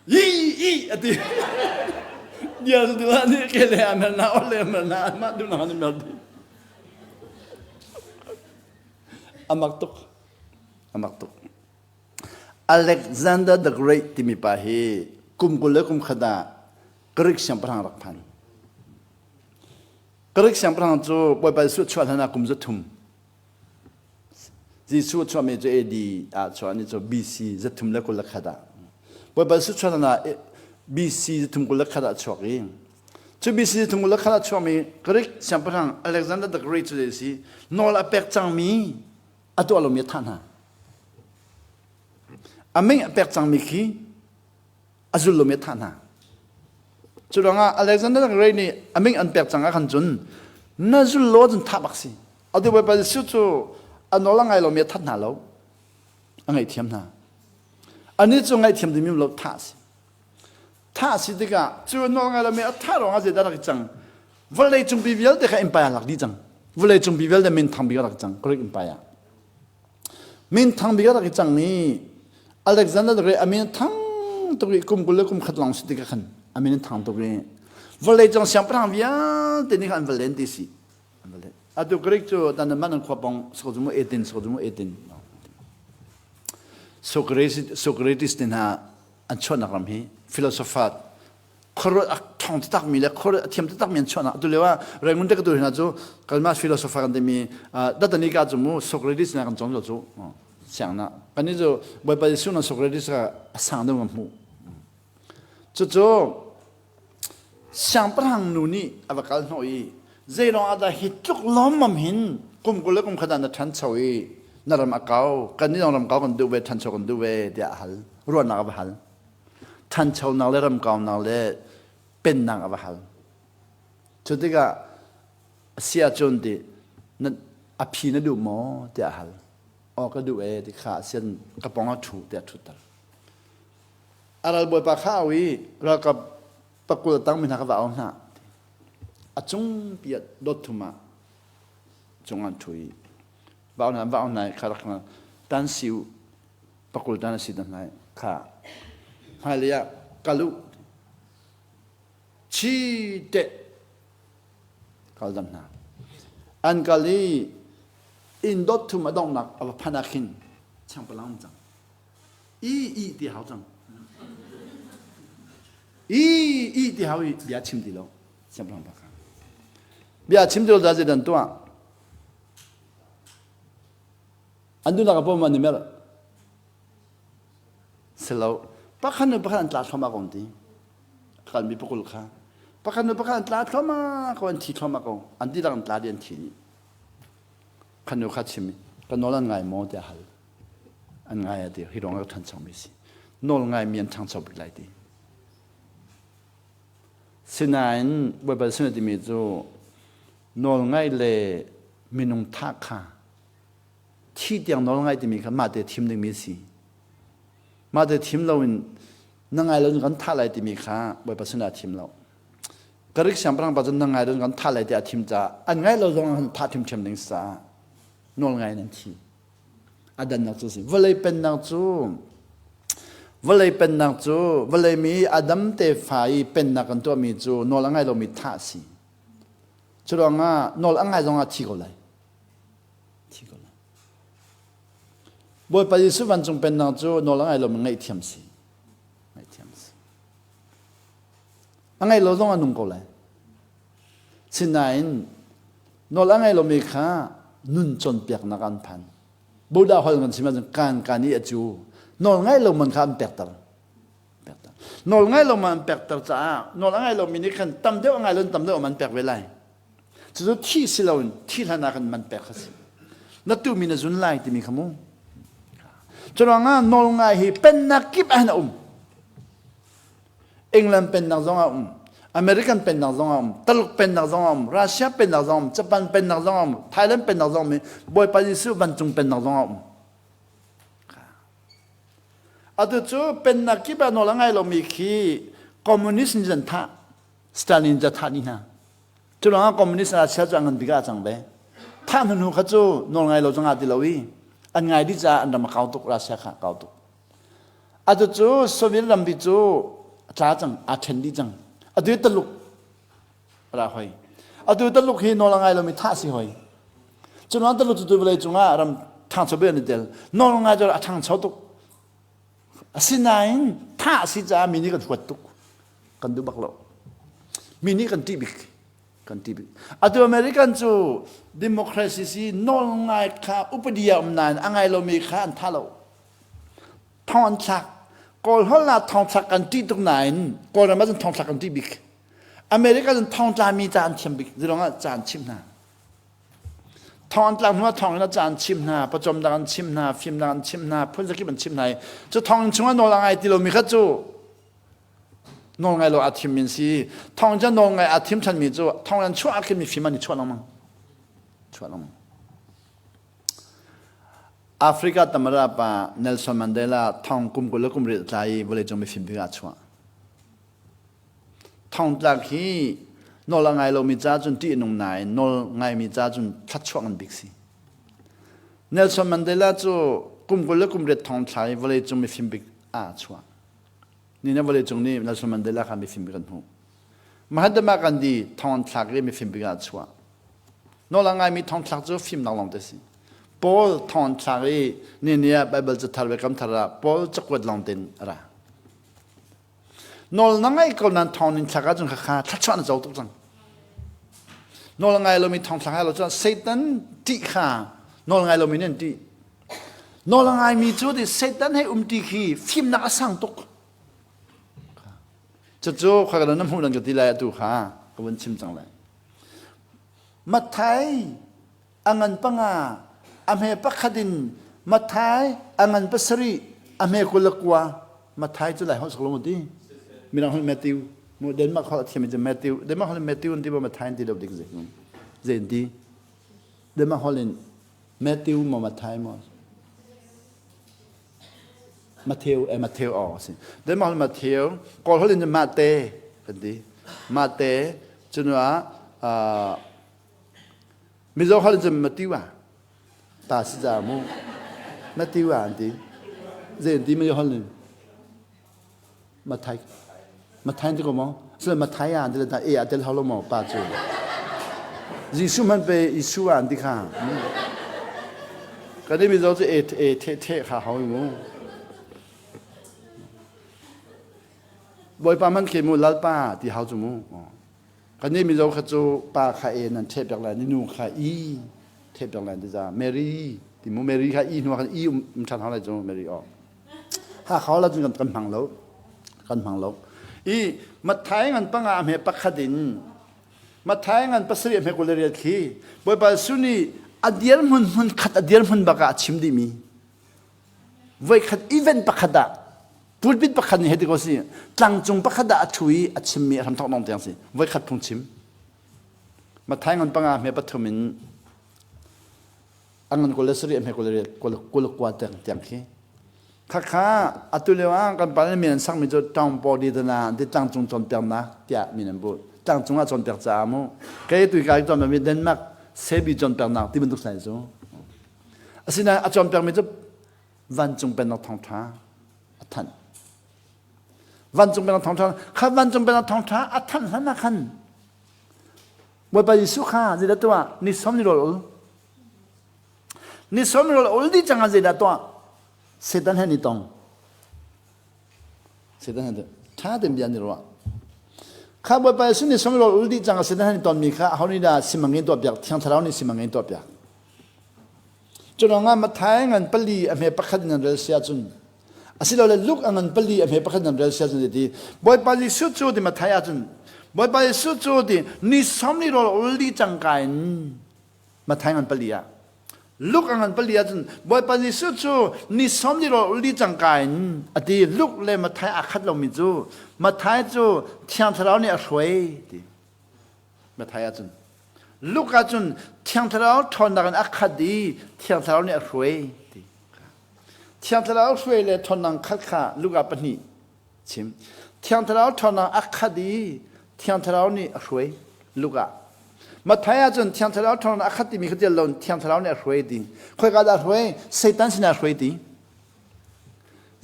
yi yi ati. Dia su dila ni ke le amel na ol le amel na ma du na ni mel di. Amak tuk. Amak tuk. Alexander the Great timi pa hi kum 20 le kum khat ah Greek siangpahrang rak phan. Greek siangpahrang cu Bawipa Jesuh chuah hlan ah kum 300. Jesuh chuahmi cu AD ah chuah ni cu BC 321 ah. Bawipa Jesuh chuah hlan ah BC 321 ah chuak i cu BC 321 ah chuakmi Greek siangpahrang Alexander the Great cu zei si nawl a pek cangmi a tuah lomi a thah hna. A ming a pek cangmi khi a zul lomi a thah hna. Cu ruangah Alexander the Great nih a ming an pek cang ah khan cun na zul lo cun thah bak si. Atu Bawipa Jesuh cu a nawl a ngai lomi a that hna lo. A ngaihthiam hna. Anih cu ngaihthiam dingmi lo thah si. Thah si tikah cu nawl ngai lomi a thah ruangah zeidah rak i cang? Vawlei cungpi vialte kha empire lak dih cang. Vawlei cungpi vialte min thang bik rak cang Greek Empire. Min thang bik rak i cang i Alexander the Great a min thang tuk i kum 20 le kum khat lawng si tikah khan a min thang tuk i vawlei cung siangpahrang vialte nih khan an va len ti si. An va len. Atu Greek cu dan man an khua pong sozumu etin sozumu etin. Socrates Socrates te hna an chuahnak ram hi philosopher khuaruat a thong taktak mi le khuaruat a thiam taktak mi an chuahnak atu lio ah Rangoon te ka tu hna cu kanmah philosopher kan timi Datanika cu mu Socrates na kan cawm lo cu siang na kan cu Bawipa Jesuh na Socrates ka a sang deuh nga hmuh cucu siangpahrang nu nih a va kal hnawh i zeilong ah dah hi tluk lawmmam hin kum 20 le kum khat ah na ṭhancho i na ram a kau kan nih ram kau kan duh ve ṭhancho kan duh ve tiah a hal ruahnak a va hal ṭhanchonak le ramkaunak le pennak a va hal. Cu tikah a si ahcun ti na a phi na duh maw tiah a hal. Aw ka duh ee ti kha sian ka pong ah ṭhu tiah ṭhutter. A ralbawipa kha au i ralkap pakul a tangmi hna kha va au hna. A cung pi ah dot thum ah cung an ṭhu i va au hna va au hna kha rak tan siu pakul tan a si te hna kha hmailei ah kal u chi te kal dam hna an kal i inn dot thum a donghnak a va phan ah khin changpalang cang i i ti hau cang i i ti hau i bia chim ti lo siangpahrang pa kha bia chim ti lo da zeidan tuah An duhnak a pawm an i merh. Silo pakhat nu pakhat an tla thluahmah ko an ti. Kalmi pakul kha. Pakhat nu pakhat an tla thluahmah ko an thi thluahmah ko. An dihlak an tla dih an thi dih. Khan nu kha chim ka nawl an ngai maw tiah hal. An ngai a ti hi ruang ah ka ṭhancho mi si. Nawl ngai mi an ṭhangcho bik lai ti. Sinain Baibal sin a timi cu nawl ngai le minung thah kha thi tiang nawl ngai timi kha mah te thim dingmi a si. Mah te thim loin na ngai lo kan thah lai timi kha Bawipa sinah thim lo. Karik siangpahrang pa cu na ngai lo kan thah lai tiah a thim caah an ngai lo zong an thah ṭhimṭhiam ding caah nawl ngai in an thi. A dannak cu si. Vawlei pennak cu vawlei pennak cu vawlei mi Adam tefa i pennak kan tuahmi cu nawl a ngai lomi thah a si. Cu ruangah nawl a ngai zongah thi ko lai. Thi ko lai. Bawipa Jesuh vancung pennak cu nawl a ngai lomi ngaihthiam si. Ngaihthiam si. A ngaih lo zong a nung ko lai. Sinain nawl a ngai lomi kha nun cawnpiaknak an phan. Buddha hol kan chim ahcun kan kan i a cu. Nawl ngai lo man kha an pekter. Pekter. Nawl ngai lo man an pekter caah nawl a ngai lomi nih khan tam deuh a ngai lo tam deuh man pek ve lai. Cucu thi si loin thi hlan ah khan man pek kha si. Na tumi na zun lai timi kha mu. Cu ruangah nawlngai hi pennak kip ah hin a um. England pennak zong ah um, American pennak zong ah um, Taluk pennak zong ah um, Russia pennak zong ah um, Japan pennak zong ah um, Thailand pennak zong um, Bawipa Jesuh vancung pennak zong ah um. Atu cu pennak kip ah nawl a ngai lomi khi communist nih an thah, Stalin ca thah dih hna. Cu ruangah communist Russia cu an ngan bik ah a cang ve. Thah hnu hnu kha cu nawl ngai lo zongah ti lo i an ngai dih caah an ram a kau tuk, Russia kha a kau tuk. Atu cu Soviet rampi cu a tla cang, aa ṭhen dih cang. Atu hi Taluk ra hoi. Atu Taluk hi nawl a ngai lomi thah si hoi. Cu ruang Taluk cu tu vawlei cungah ram ṭhangcho bik an i tel. Nawl ngai cu a ṭhangcho tuk. Asinain thah si caah mi nih kan huat tuk. Kan duh bak lo. Mi nih kan ṭih bik. Kan ṭih bik. Atu American cu democracy si nawl ngai kha upadi a um nain a ngai lomi kha an tha lo. Thong an thlak. Kawl holh ah thong thlak kan ṭih tuk nain Kawlram ah cun thong thlak kan ṭih bik. America cun thong tlami ca an thiam bik. Zirong ah ca an chimh hna. Thong an tlak hnu ah thong in a ca an chimh hna, pawcawmnak an chimh hna, fimnak an chimh hna, phun zakip an chimh hna i cu thonginn chungah nawl a ngai ti lomi kha cu nawl ngai lo aa thimmi an si. Thong cu nawl ngai aa thim ṭhanmi cu thong an chuah ah khin mifim an i chuah lengmang. Chuah lengmang. Africa tamara pa Nelson Mandela thong kum 20 le kum riat tla i vawleicung mifim bik ah chuah. Thongtlak hi nawl a ngai lomi ca cun ṭih a nung nain nawl ngaimi ca cun thluachuah ngan bik si. Nelson Mandela cu kum 20 le kum riat thong thla i vawleicung mifim bik ah chuah. Ni na vawleicung nih Nelson Mandela kha mifim bik an hmuh. Mahatma Gandhi thong an thlak i mifim bik ah chuah. Nawl a ngaimi thongthlak cu fimnak lawng te si. Paul thong an thlak i ni ni ah Baibal cathar le kamthar ah Paul cakuat lawng tein a ra. Nawl na ngaih ko nain thong nin thlak ahcun khakha thluachuah na co tuk cang. Nawl ngai lomi thong thlak hai lo cun Satan ṭih kha nawl ngai lomi nih an ṭih. Nawl a ngaimi cu ti Satan he um ṭi khi fimnak a sang tuk. Cucu khoi ka na hmuh nan ka ti lai atu kha ka vun chim cang lai. Matthai a ngan panga a hme pakhat in Matthai a ngan pasarih a hme 29. Matthai cu lai holh sak lo ti mirang holh Matthew mu Denmark holh a thiam cu Matthew Denmark holh in Matthew an ti ba Matthai an ti lo dik zei zei an ti Denmark holh in Matthew maw Matthai maw Matthew eh Matthew aw si Denmark holh Matthew Kawl holh in Mate kan ti Mate cunu ah Mizo holh in cun Matthew ah ta si ca mu Matthew ah an ti zei an ti Mizo holh in Mathai Mathai ti ko maw sile Mathai ah an ti le e ah tel hau lo maw pa cu Jesuh man pe Isu ah an ti kha kan i Mizo cu e e the the kha hau mu Bawipa man khi mu lalpa ti hau cu mu Kan nih Mizo kha cu pa kha e nan ṭheh piak lai, nu kha i ṭheh piak lai ti za Mary ti mu Mary kha i hnu ah khan i um ṭhan hau lai cu Mary aw. Ha kho la cun kan hmang lo. Kan hmang lo. I Matthai ngan panga a hme pakhat in Matthai ngan pasarih a hme 28 khi Bawipa Jesuh nih a dir hmun hmun khat a dir hmun bak ah a chim dihmi voikhat event pakhat ah pulpit pakhat nih hei ti ko si tlangcung pakhat ah a ṭhu i a chimmi a hramthawk dong tiang si voikhat phung chim Matthai ngan panga hme pathum in a ngan 27 a hme 29 tiang tiang khi khakha atu lio ah kan pa nih min an sakmi cu ṭangpaw di dana ti tlangcung cawnpiaknak tiah min an bu tlangcung ah cawnpiak caah mu kei tu ka cawnpiakmi Denmark Sebi cawnpiaknak ti bantuk sai cu Asinain a cawnpiakmi cu vancung pennak thawngṭha a thanh. Vancung pennak thawngṭha kha vancung pennak thawngṭha a thanh hlan ah khan Bawipa Jesuh kha zeidah tuah? Ni sawm ni rawl ul. Ni sawm ni rawl ul dih cang ah zeidah tuah? Satan he ni tong. Satan he ṭha tein bia an i ruah. Kha Bawipa Jesuh nih sawm rawl ul dih cang Satan he ni tonmi kha aho nih dah simangin tuahpiak? Thiang Thlarau nih simangin tuahpiak. Cu ruangah Matthai ngan pali a hme pakhat in an rel sia cun asilole Luke a ngan pali a hme pakhat in an rel sia cun ti Bawipa Jesuh cu ti Matthai ah cun Bawipa Jesuh cu ti ni sawm ni rawl ul dih cangka in Matthai ngan pali ah Luke a ngan pali ahcun Bawipa Jesuh cu ni sawm ni rawl ul dih cangka in a ti. Luke le Matthai aa khat lomi cu Matthai cu Thiang Thlarau nih a hruai ti. Matthai ahcun Luke ahcun Thiang Thlarau ṭhawnnak in a khat i Thiang Thlarau nih a hruai ti. Thiang Thlarau hruai le ṭhawnnak khat kha Luke ah pahnih chim. Thiang Thlarau ṭhawnnak a khat i Thiang Thlarau nih a hruai Luke ah. Matthai ahcun Thiang Thlarau ṭhawnnak a khat timi kha tel lo Thiang Thlarau nih a hruai ti. Khoika dah a hruai? Satan sinah a hruai ti.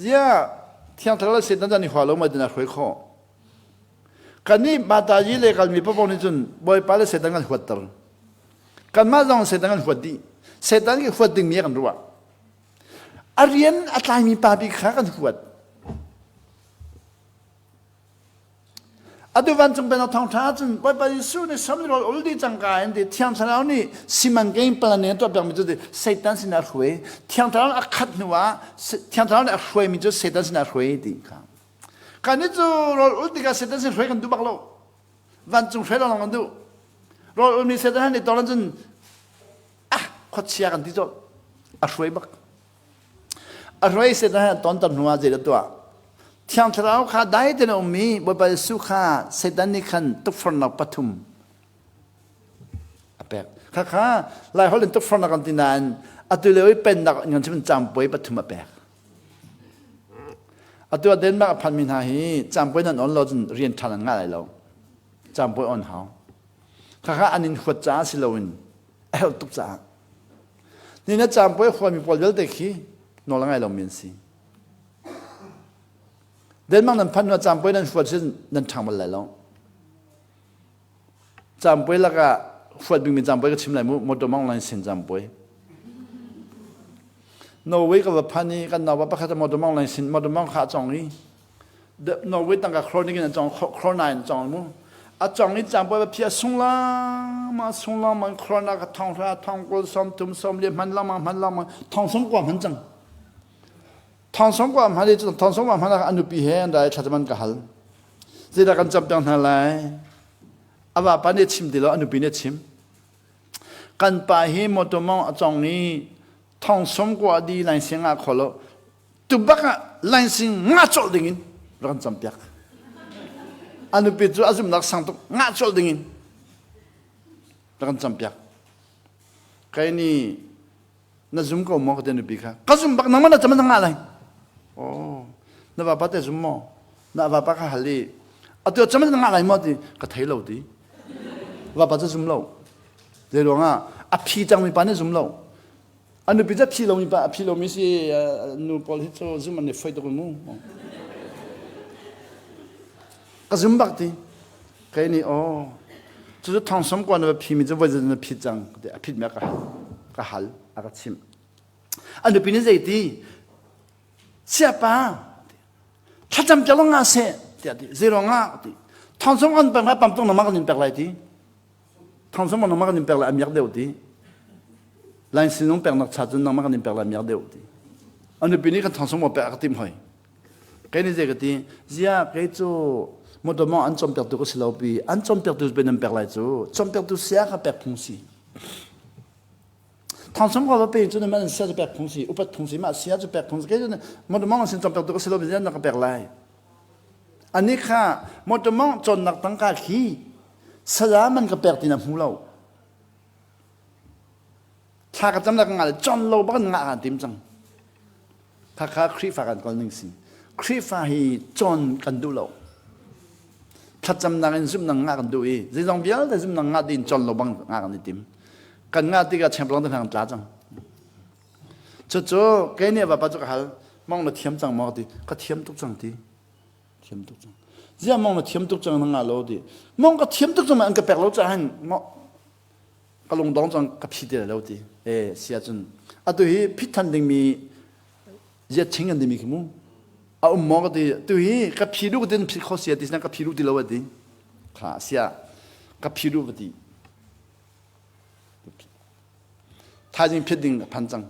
Ziah Thiang Thlarau le Satan cu an i hua lo ma tin a hruai khawh? Kannih Matayi le kalmi paoh nih cun Bawipa le Satan kan huatter. Kanmah zong Satan kan huat dih. Satan khi huat dingmi kan ruah. A rian a tlaimi pa bik kha kan huat. Atu vancung pennak thawngṭha ahcun Bawipa Jesuh nih samli rawl ul dih cangka in ti Thiang Thlarau nih simankein plan in a tuah piakmi cu ti Satan sinah a hruai. Thiang Thlarau nih a khat hnu ah Thiang Thlarau nih a hruaimi cu Satan sinah a hruai ti kha. Kannih cu rawl ul tikah Satan sin hruai kan duh bak lo. Vancung hruai lawnglawng kan duh. Rawl ulmi Satan han i tawr cun ah khuachia kan ti colh. A hruai bak. A hruai Satan han tonter hnu ah zeidah tuah? Thiang Thlarau kha dai tein a ummi Bawipa Jesuh kha Satan nih khan tukforhnak pathum a pek. Khakha Laiholh in tukforhnak kan ti nain atu lio i pennak in kan chim cangpuai pathum a pek. Atu ah Denmark a phanmi hna hi cangpuai nan on lo cun rian ṭha nan ngah lai lo. Cangpuai on hau. Khakha an in huat caah si loin a herh tuk caah. Ni na cangpuai huami pawl vialte khi nawl a ngai lomi an si. Denmark nan phanh hnu ah cangpuai nan huat sin nan ṭhang bal lai lo. Cangpuai lakah huat bikmi cangpuai ka chim lai mu, motor mong line sin cangpuai. Norway ka va phan i kan naupa pakhat motor mong line sin motor mong kha a cong i Norway tangka kronik in a cong krona in a cong mu. A cong i cangpuai va phia sung lama sung lama krona ka thong hra thong kul som thum som li hman lama hman lama thong song kwa hman cang. Thong song kwa hman i thong song kwa hman ah an nupi he an rai thlacaman ka hal. Zeidah kan campiak hna lai? A vapa nih a chim ti lo, a nupi nih a chim. Kan pa hi motor mong a cong i thong som kua di lain sing ah kho lo. Tu bak ah lain sing nga colh ding in rak kan campiak. A nupi cu a zumnak sang tuk nga colh ding in rak kan campiak. Kai ni na zum ko maw ka ti nupi kha ka zum bak nangmah na cam na ngah lai oh na vapa te zum maw na vapa kha hal i atu cam na ngah lai maw ti ka thei lo ti vapa cu zum lo zei ruangah a phi cangmi pa nih zum lo a nupi cu phi lomi pa a phi lomi si nu pawl hi cu zum an i foi tuk mu ka zum bak ti Kei nih aw cucu thong kua na va phimi cu voi na phit cang ti a phit me ka hal ka hal a ka chimh. A nupi nih zeiti siapa thlacam piak lo nga seh tiah ti zei ruangah ti thong som kan pek lai pam tung nangmah kan in pek lai ti thong som nangmah kan in pek lai a miak deuh ti lain sinung pek nak cha cun nangmah kan in pek lai a miak deuh ti a nupi nih kan thong som pek a ka tim hoi Kei nih zei ka ti, ziah kei cu motor mong an cawmpiaktu ka si lo pi, an cawmpiaktu pe nan pek lai cu, cawmpiaktu sia kha pek phung si. Thawng ko va pe cu nan sia cu pek phung si, upat phung si, mah sia cu pek phung si. Kei cu motor mong sin cawmpiaktu ka si lo pi, ziah na ka pek lai. Ani kha motor mong cawnnak tangka khi saya man ka pek ti na hmu lo. Thla ka cam le ka ngah le con lo bak in ngah kaa tim cang. Khakha Khrihfa kan kawl ning si. Khrihfa hi cawn kan duh lo. Thlacamnak in zumhnak ngah kan duh i zeizong vialte zumhnak ngah ding cawn lo bang ngah kan i tim. Kan ngah tikah chengplang te hna kan tla cang. Cucu kei nih vapa cu ka hal, mong na thiam cang maw ti, ka thiam tuk cang ti. Thiam tuk cang. Ziah mong na thiam tuk cang na ngah lo ti. Mong ka thiam tuk cang an ka pek lo caah hin ka lungdong cang ka phi ti lo ti e sia cun atu hi phit than dingmi ziat ching an timi khi mu a um maw ka ti tu hi ka phi duh tin phit kho sia ti ka phi duh ti lo ti kha sia ka phi duh ti thaizing phit ding a phan cang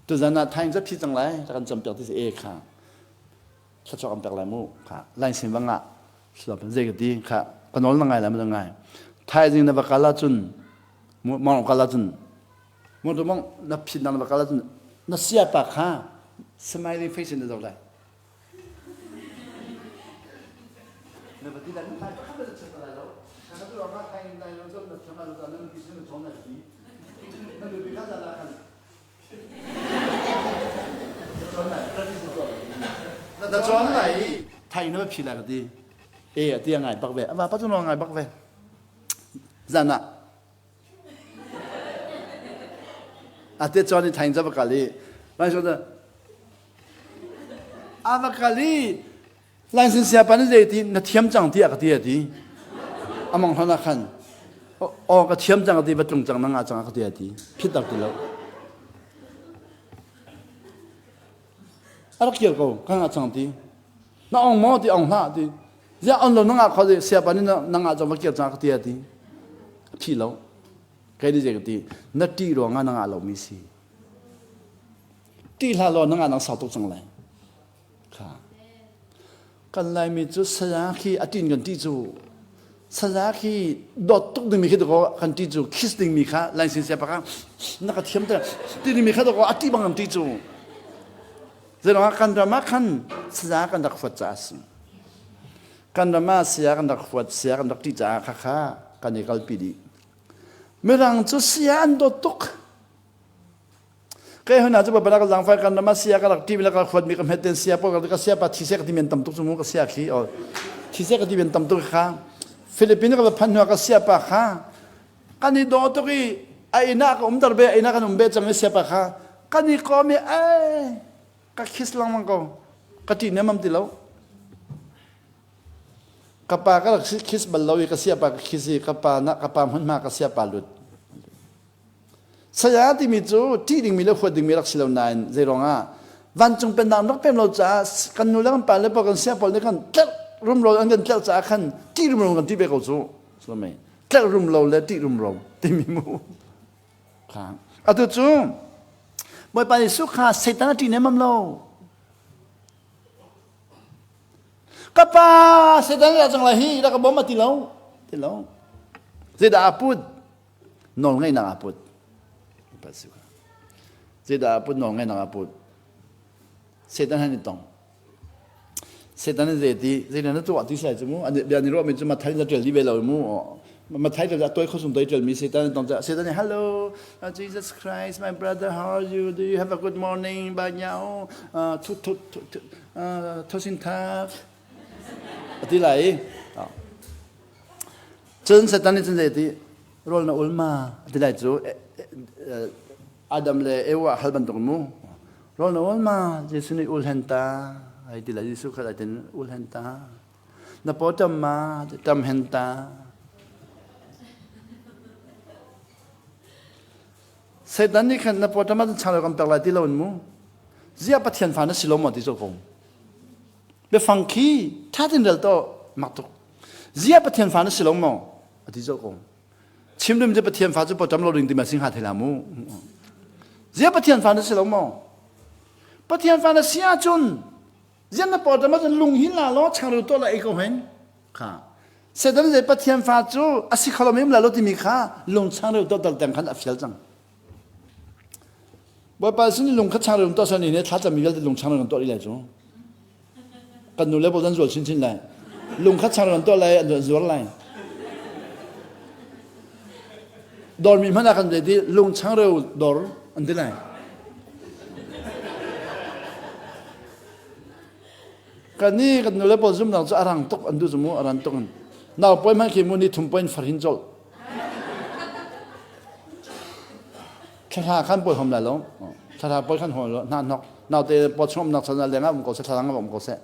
tu zan ah thaing za phi cang lai kan cam piak ti e kha thluachuah kan pek lai mu kha lain sin va ngah zei ka ti kha ka nawl na ngai lai ma ngai thaizing na va kal ahcun mong kal ahcun mo tu mong na phin na va kal ahcun na sia pa kha smiley face in na zoh lai na va ti lai na thai pakhat na chim lai lo ka tu ka thai lai lo na thiam lai lo na nupi sin na chon lai ti na nupi kha la khan Na cawn lai i thai na va phi lai ka ti. E a ti a ngai bak ve. A vapa cu ngai bak ve. Zan ah ate chuan i thaing va kal i lai so a va kal i license sia pa ni zei ti na thiam cang ti a ka ti a ti among hlan ah khan aw ka thiam cang ti va tlung cang na nga cang a ka ti a ti phit tak ti lo a rak kir ko ka nga cang ti na ong maw ti ong hlah ti ziah on lo na ngah kho ti siapa nih na ngah cang va kir cang ka ti a ti thi lo kai ni zei ka ti na ṭih ruangah na ngah lomi si ṭih hlah law na ngah nang sau tuk cang lai kha kan laimi cu saya khi a ṭin kan ṭih cu saya khi dawt tuk dingmi khi dakaw kan ṭih cu kiss dingmi kha lain sin siapa kha na ka thiam te ti dingmi kha dakaw a ṭih bang kan ṭih cu Zeiruangah kan ram ah khan saya kan rak huat caah a si. Kan ram ah saya kan rak huat, saya kan rak ṭih caah khakha kan i kalpi dih. Mirang cu saya an dawt tuk. Kai huna cu baba ka zangfai kan ram ah saya ka rak ṭih mi le ka rak huat mi ka hmet ten saya pawl ka saya pa thi seh ka ti men tam tuk cu mu ka saya khi o thi seh ka ti men tam tuk kha Philippines ka va phan hnu ka saya pa kha kan i daw tuk i a inn ah ka um ter ve a inn ah kan um ve cang i siapa kha kan i kom i ai ka kiss lengmang ko ka ṭih nemam ti lo ka pa ka rak kiss bal lo i ka siapa ka kiss i ka pa na ka pa hmunhma ka siapa lut saya timi cu ṭih dingmi le huat dingmi rak si lo nain zei ruangah vancung pennak rak pem lo caah kan nu le kan pa le pa kan sia pawl nih kan tlerh rumro an kan tlerh caah khan ṭih rumro kan ṭih ve ko cu tlerh rumlo le ṭih rumro timi mu kha atu cu Bawipa Jesuh kha Satan a ṭih nemam lo ka pa Satan ra cang lai hi rak ka bawm a ti lo ti lo zeidah a put nawl ngeihnak a put zeidah a put nawl ngeihnak a put Satan han i tong Satan in zeiti zeidah na tuah ti sai cu mu an bia ni ruahmi cu Mathai na ṭial dih ve lo mu Mathai ṭial a toi khosum toi ṭialmi Satan in tong Satan nih hello Jesus Christ my brother how are you do you have a good morning ba nyao thu thu thu thu sin thak ati lai cun Satan nih cun zeiti rawl na ul ma ati lai cu Adam le Ewa hal bantuk mu Rawl na ul ma? Jesuh nih ul hen ta. Ai ti lai Jesuh kha ai tin ul hen ta. Na paw tam ma? Tam hen ta. Satan nih khan na paw tam ah chang kan pek lai ti lo in mu. Zia Pathian fa na si lo maw ti zo ko. Biafang khi tha tin rel to mak tuk. Zia Pathian fa na si lo maw? Ati zo ko. Chim dum cu Pathian fa cu pawṭam lo ding ti ma sing ha thei la mu. Zia Pathian fa na si lo maw? Pathian fa na si ahcun zian na pawṭam ahcun lung hin la law changreu tuah la ei ko hen. Kha. Satan le Pathian fa cu a si kho lo mem la lo timi kha lung changreu tuah dal teng khan a fial cang. Bawipa sin lung kha changreu tuah san ni thla cami vialte lung changreu tuah lai cu. Kan nu le pawl an zual chinchin lai. Lung kha chang an tuah lai, an zuar lai. Dawrmi hmanh ah kan ti lung changreu dawr an ti lai. Kan ni kan nu le pawl zumnak cu a rang tuk an duh cu mu a ran tuk in. Nau poi hmanh khi mu ni thum poin farhin colh. Thla khan poi hom lai lo. Thla poi khan hom lo. Hna hnok. Naute paw chung umnak chan ah leng ah um ko seh, thlarang ah um ko seh.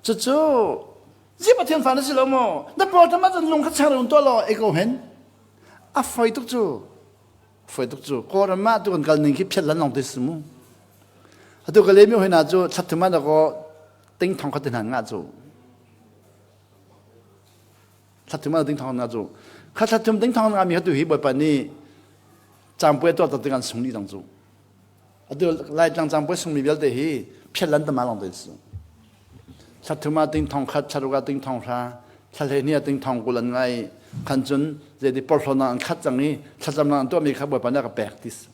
Cucu zi Pathian fa na si lo maw? Na paw tam ah lung kha chang un tuah law ei ko hen. A foi tuk cu. Foi tuk cu. Kawlram ah tu kan kal ning khi phiat lan long te si mu. Atu ka le mi hoi na cu thlat thum ah ko ting thong kha te hnan nga cu. Thlat thum ah ting thong nga cu. Kha thlat thum ting thong nga mi hatu hi Bawipa nih Cangpuai tuah tak an sung dih cang cu. Atu Laitlang cangpuai sungmi vialte hi phiat lan tama long te su. Thla thum ah ting thong khat, thla ruk ah ting thong hra, thla hlei ah ting thong kul an ngai khan cun zeiti porhlawnak an khat cang i thlacamnak an tuahmi kha Bawipa nih a ka pek ti si.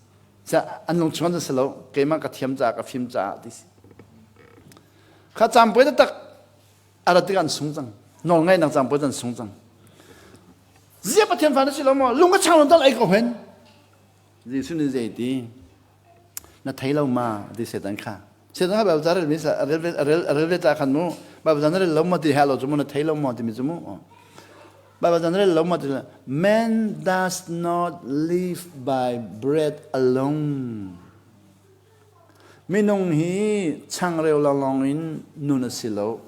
An lung chung an si lo, keimah ka thiam caah ka fim caah ti si. Kha cangpuai taktak a rat tikah an sung cang. Nawlngaihnak cangpuai an sung cang. Zia Pathian fa na si lo maw? Lung a chang lo dal ei ko hen. Jesuh nih zei ti? Na thei lo ma? Ti Satan kha. Satan kha Bible ca rel mi a rel rel rel ve ta khan mu. Bible ca na rel lo ma ti ha lo cu mu na thei lo ma ti mi cu mu. Baibal caan rel lo ma ti Man does not live by bread alone. Minung hi changreu lawnglawng in nun a si lo.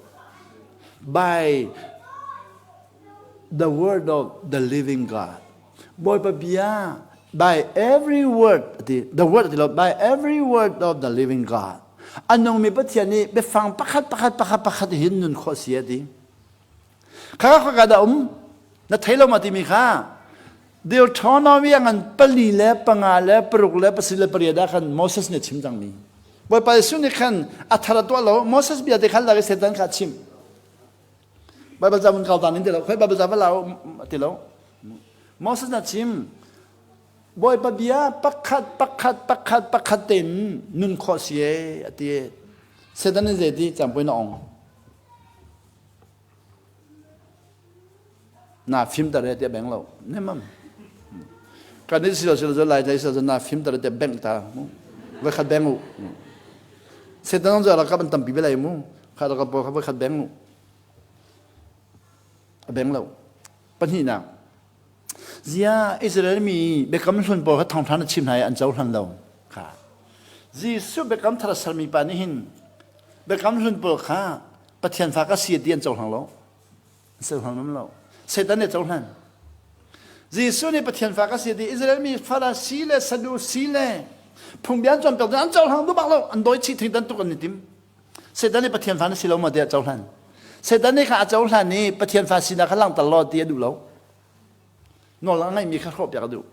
By the word of the living God. Bawipa bia by every word ti the word ti lo by every word of the living God. A nungmi Pathian nih biafang pakhat pakhat pakhat pakhat hin nun khawh si a ti. Kha kha ka dah um na thei lo ma timi kha Deuteronomy a ngan pali le panga le paruk le pasarih le pariat ah khan Moses nih a chim cangmi. Bawipa Jesuh nih khan a thar a tuah lo Moses bia te khan lak i Satan kha a chim. Baibal ca mun kau ta ning ti lo khoi Baibal ca va lau ti lo. Moses na chim Bawipa bia pakhat pakhat pakhat pakhat tein nun khawh si e a ti. Satan nih zei ti cangpui na ong. Na fimter he tiah beng lo. Nemam. Kan i silo silo lai lai silo na fimter tiah beng ta mu. Voi khat beng u. Setan zong ralkap an tampi belai mu. Kha ralkap pawl kha voi khat beng u. A beng lo. Pahnihnak. Zia Israel mi biakam hlun pawl kha thawngṭha na chim hna i an cohlan lo. Kha. Jesuh biakam thar a sermi pa nih hin biakam hlun pawl kha Pathian fa ka si ti an cohlang lo. An cohlang ngam lo. Satan nih a cohlan. Jesuh nih Pathian fa ka si ti Israel mi Farasi le Sadusi le phungbia an cawnpiak an cohlang duh bak lo. An dawi chih thingtan tuk an i tim. Satan nih Pathian fa na si lo maw tiah a cohlan. Satan nih kha a cohlan i Pathian fa sinak kha langhter law ti a duh lo. Nawl a ngeihmi kha hrawhpiak a duh.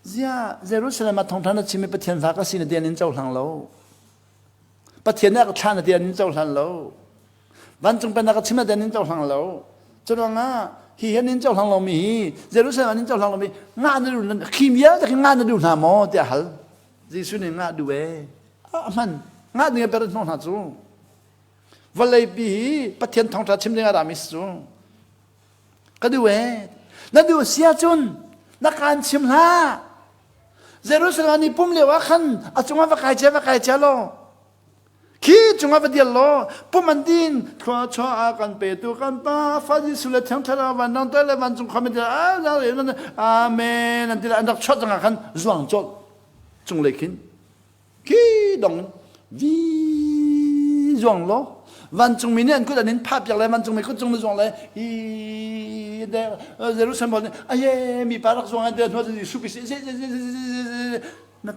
Ziah Jerusalem ah thawngṭha na chim i Pathian fa ka si na ti an in cohlang lo. Pathian nih a ka thlah na ti an in cohlan lo. Vancung pennak ka chim na ti an in cohlang lo. Curuangah hi hi an in cohlang lomi hi Jerusalem an in cohlang lomi ngah na duh khi vialte khi ngah na duh hna maw tiah hal. Jesuh nih ngah duh ee. A hman. Ngah ding a per hnawh hna cu. Vawleipi hi Pathian thawngṭha chim ding a rami si cu. Ka duh ee. Na duh si ahcun na kaan chim hlah. Jerusalem an i pum lio ah khan a cungah va kai cia va kai cia law khi cungah va dial law pum an din thlua chuah a kan petu kan pa fa Jesuh le Thiang Thlarau van nang le vancung khuami ti amen an ti an rak chuah cangah khan zuang colh cunglei khin khi dong vi zuang law vancungmi nih an kut an in phah piak le vancungmi kut cung na zuang le hi de Jerusalem pawl nih aye mi pa rak zuang an te hnu Jesuh pi si na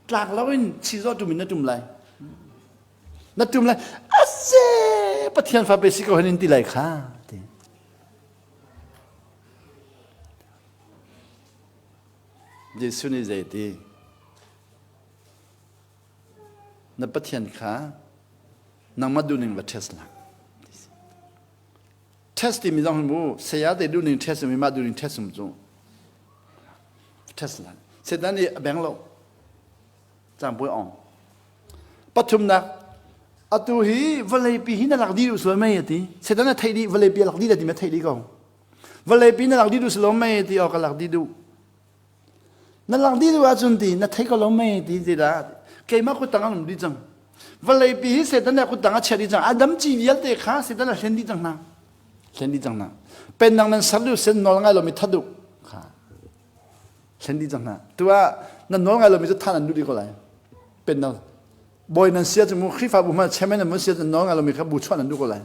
tlak lo in chizaw tum in na tum lai na tum lai ase Pathian fa pe si ko hin in ti lai kha ti Jesuh nih zei ti Na Pathian kha nangmah duhning va test hlah. Test timi zong hi mu saya te duhning test mi mah duhning test um cu. Test hlah. Satan nih a beng lo. Cangpui ong. Pathumnak atu hi vawleipi hi na lak dih duh sual mei ati. Satan a theih dih vawleipi a lak dih la ti ma theih dih ko. Vawleipi na lak dih duh sual mei ti aw ka lak dih duh. Na lang dih ahcun ti na thei ko lo mei ti ti dah keimah kuttang an um dih cang. Vawleipi hi Satan nih a kuttang a chiah dih cang. Adam ci vialte kha Satan a hlen dih cang hna. Hlen dih cang hna. Pennak nan ser duh sen nawl ngai lomi that duh kha hlen dih cang hna. Tu ah nan nawl ngai lomi cu than an duh dih ko lai. Pennak bawi nan sia cu mu Khrihfabu hmanh chairman nan mun sia cu nawl ngai lomi kha bu chuah nan duh ko lai.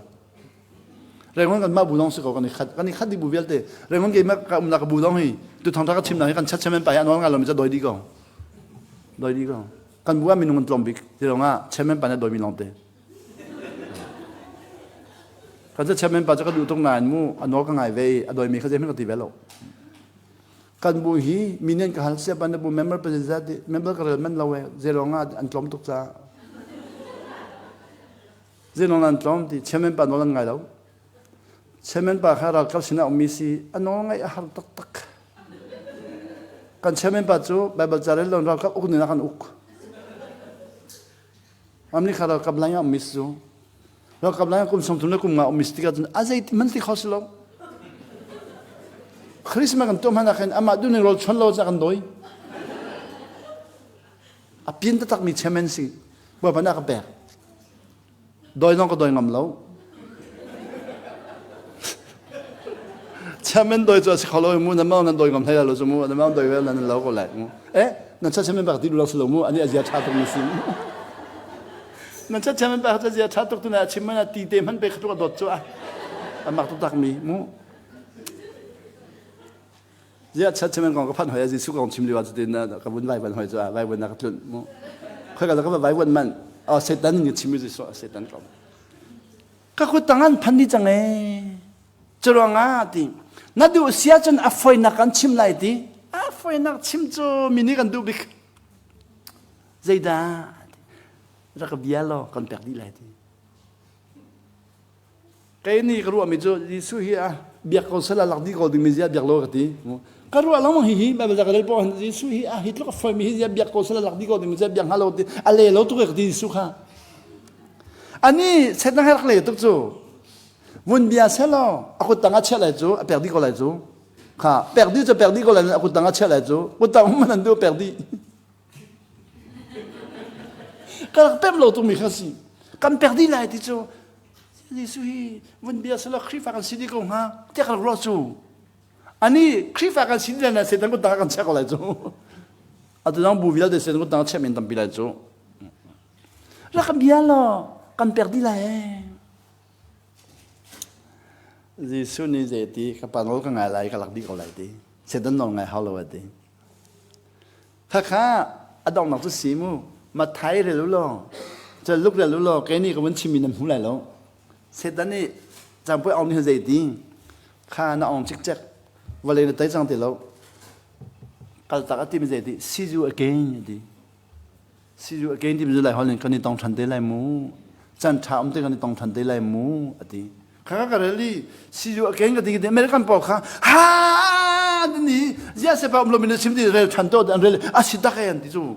Rengon kan mah bu dong si ko kan i khat kan i khat dih bu vialte Rengon ke ma ka umnak ka bu dong hi tu thong ka chim na hi kan chat chairman pa hi anol ngai lo mi ca doi di ko doi di ko kan bu ah minung an tlawm bik ti rong ah chairman pa na doi mi long te kan ca chairman pa ca ka duh tuk nain mu anol ka ngai ve a doi mi kha zei hmanh ka ti ve lo kan bu hi minen ka hal sia pa na bu member pa zat member ka rel man lo e zerong ah an tlawm tuk ca Zeinawn an tlawm ti chairman pa nawl an ngai lo. Chairman pa kha ralkap sinah ummi si a nawl ngaih a har taktak. Kan chairman pa cu Bible ca rel lo ralkap uk ning ah kan uk. Amni kha ralkap lai ah ummi si cu. Ralkap lai ah kum 30 le kum nga ummi si tikah cun a zei ti man ti kho si lo. Christmas kan tuah hmanh ah khin amah duhning rawl chuan lo ca kan dawi. A pin taktakmi chairman si. Bawipa nih a ka pek. Doi zong ka doi ngam lo. Chairman doi cu a si kho lo mu, nan mau nan doi ngam hlei lo cu mu, nan mau doi vel nan lo ko lai mu. Eh, nan cha chairman bak ti lu lo mu, ani azia tha tuk mi si. Nan cha chairman bak azia tha tuk tu na chim mana ti te man pe khatuk a dot cu a. Amak tuk tak mi mu. Zia cha chairman kong ka phan hoi a Jesuh kong chim liwa cu tin na ka vun vai van hoi cu a vai van na ka tlunh mu. Khoi ka ka vai van man. Oh, Satan ni chim mi Jesuh Satan kong. Ka kut tang an phan ni cang e. Curuangah ti na duh si ahcun a foinak kan chim lai ti. A foinak chim cu mi nih kan duh bik. Zeidah rak bia law kan pek dih lai ti. Kei nih ka ruahmi cu Jesuh hi a biak ko sala lak dih ko dingmi zia biak lo ka ti. Ka ruah lengmang hi hi Bible ka rel poh Jesuh hi a hi tluk a foimi hi zia biak ko sala lak dih ko dingmi zia biak hnga lo ti a le lo tuk ka ti Jesuh kha. Ani Satan he rak le tuk cu. Vun bia selaw a kut tang a chiah lai cu a pek dih ko lai cu. Kha pek dih cu pek dih ko lai a kut tang a chiah lai cu. Kut tang um an duh pek dih. Ka rak pem lo tukmi kha si. Kan pek dih lai ti cu Jesuh hi vun bia selaw Khrihfa kan si dih ko hnga tiah ka rak ruah cu. Ani Khrihfa kan si dih lai Satan kut tang kan chiah ko lai cu. Atu dang bu vialte Satan kut tang chiah men tampi lai cu. Rak kan bia law kan pek dih lai ee. Jesuh nih zei ti ka pa nawl ka ngai lai ka lak dih ko lai ti. Satan nawl ngai hau lo a ti. Khakha a donghnak cu si mu. Mathai rel u law, Luke rel u law, kei nih ka vun chimmi nan hmu lai lo. Satan nih cangpuai ong nih zei ti kha na ong cikcek vawlei na tei cang ti lo. Kaltak a timi zei ti see you again a ti. See you again timi cu lai holh in kan i tong ṭhan te lai mu. Caan ṭha um te kan i tong ṭhan te lai mu a ti. Kha ka rel i see you again ka ti ti American pawl kha ha ni zia se pa um lo min sim ti rel ṭhan to an rel a si tak e an ti cu.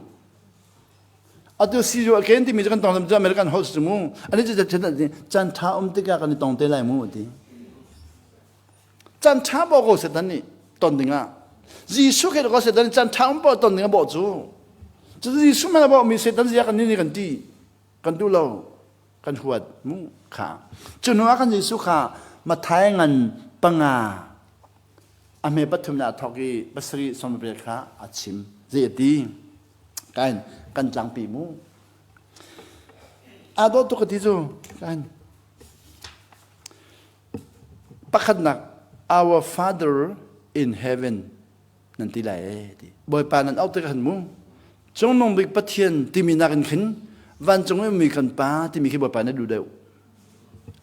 Atu see you again timi cu kan tong cu American host cu mu. Ani cu caan ṭha um tikah kan i tong te lai mu a ti. Caan ṭha bawh ko Satan nih ton dingah. Jesuh khi ko Satan caan ṭha um poh ton ding a bawh cu. Cu Jesuh hmanh a bawhmi Satan zia kan nih kan ti. Kan duh lo. Kan huat mu kha. Cu hnu ah kan Jesuh kha Matthai ngan panga a hme pathum le a thawk i pasarih sawmriat kha a chim. Zei a ti? Kain kan tlangpi mu. Aa dawh tuk ka ti cu. Kain. Pakhatnak, Our Father in heaven nan ti lai ee ti. Bawipa nan auh tikah khan mu Cungnung bik Pathian timi nakin khin vancung i ummi kan Pa timi khi Bawipa na duh deuh.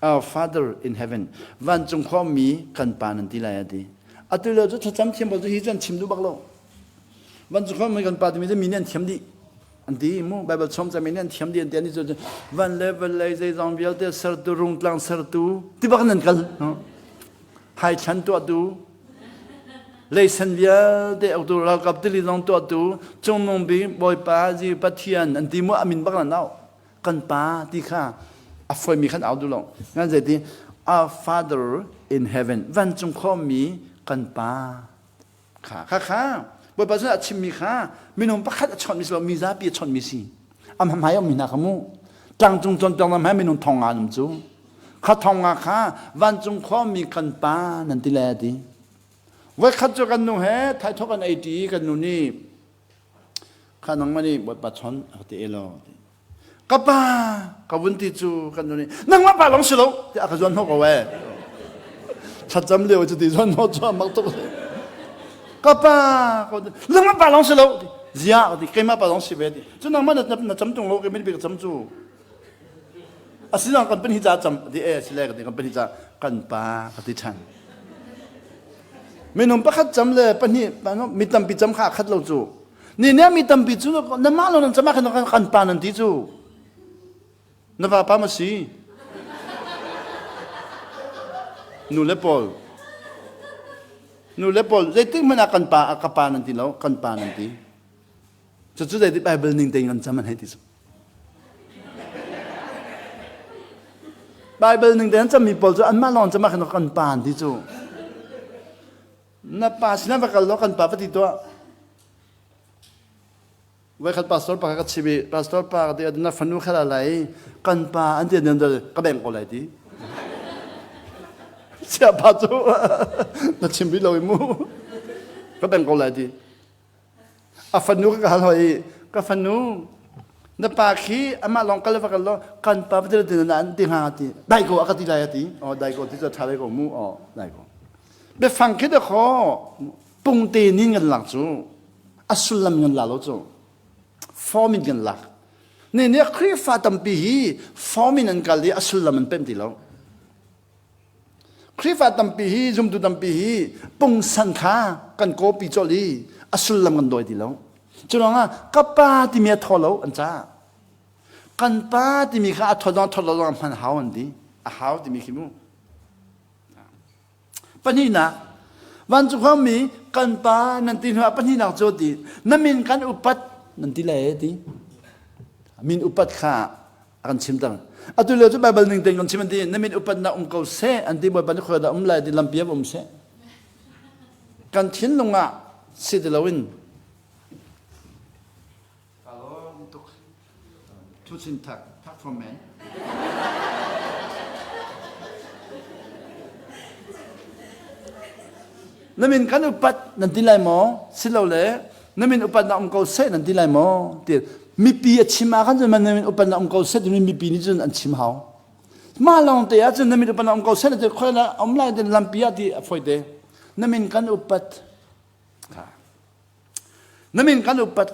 Our Father in heaven vancung khua ummi kan Pa nan ti lai a ti. Atu lio cu thlacam thiam pawl cu hi cu an chim duh bak lo. Vancung khua ummi kan Pa timi cu mi nih an thiam dih. An ti mu Bible chom cami nih an thiam dih an ti ani cu van le vawlei zeizong vialte sertu rungtlang sertu ti bak nan kal hai thlan tuahtu leisen vialte uktu ralkap tili zong tuahtu cungnung bik bawipa zi pathian an ti mu amin bak nan au kan pa ti kha a foimi khan au du lo ngan zei ti our father in heaven vancung khuami kan pa Kha kha kha Bawipa cu a chimmi kha minung pakhat a chawnhmi si lo mi zapi a chawnhmi si. Am hmai ummi hna kha mu. Tlangcung cawnpiak na hmai minung thong nga an um cu. Kha thong nga kha vancung khuami kan pa nan ti le a ti. Voikhat cu kan nu he thaithawk kan ei ṭi kan nu nih kha nangmah nih Bawipa chawn a ka ti elaw. Ka pa ka vun ti cu kan nu nih nangmah pa lawng si lo tiah a ka zuan hnawh ko ee. Thlacam lio cu ti zuan hnawh cu a mak tuk. Ka pa nangmah pa lawng si lo zia ka ti keimah pa lawng si ve ti. Cu nangmah na, na cam tung lo keimah nih ka cam cu. Asinain kan pahnih ca cam ti e sile ka ti kan pahnih ca kan pa ka ti ṭhan. Minung pakhat cam le pahnih mi tampi cam kha a khat lo cu. Ni ne mi tampi cu nanmah lo nan cam ah khan kan pa nan ti cu. Na vapa ma si? Nu le pawl. Nu le pawl zeitik hmanh ah kan pa ka pa nan ti lo, kan pa nan ti. Cucu zeiti Bible ning tein kan cam an hei ti cu. Bible ning tein cammi pawl cu anmah lawng cam ah khan kan pa an ti cu. Na pa sinah va kal law kan pa va ti tuah. Voikhat pastor pa ka chim i pastor pa ka ti na fanu kha la lai kan pa an ti nan ka beng ko lai ti. Siapa cu na chim rih lo i mu. Ka beng ko lai ti. A fanu ka hal hoi i ka fanu na pa khi amah lawng kal va kal lo kan pa va ti na an ti hnga ti dai ko a ka ti lai a ti oh dai ko ti cu tha ve ko mu oh dai ko biafang khi da kho pungte nin kan lak cu a sullam kan la lo cu form in kan lak ne ne Khrihfa tampi hi form in an kal i a sullam an pemh ti lo Khrihfa tampi hi zumtu tampi hi pungsan kha kan copy colh i a sullam kan dawi ti lo. Cu ruangah ka pa timi a thaw lo an ca. Kan pa timi kha a thaw zong thaw lo zong hman hau an ti. A hau timi khi mu. Pahnihnak vancung khuami kan pa nan ti hnuah pahnihnak cu ti na min kan upat nan ti le ti. Min upat kha a kan chimter atu lio cu Bible ning tein kan chim an ti na min upatnak um ko seh an ti Bawipa nih khual dah um lai ti lampi ah um seh kan thinlung ah si ti loin tuk thu chin thak thak from man na min kan upat nan ti lai maw silole na min upatnak um ko seh nan ti lai maw ti mipi a chim ah khan cun na min upatnak um ko seh timi mipi nih cun an chim hau mah lawng te ah cun na min upatnak um ko seh ti khoi la um lai ti lampi ah ti a foi te na min kan upat na min kan upat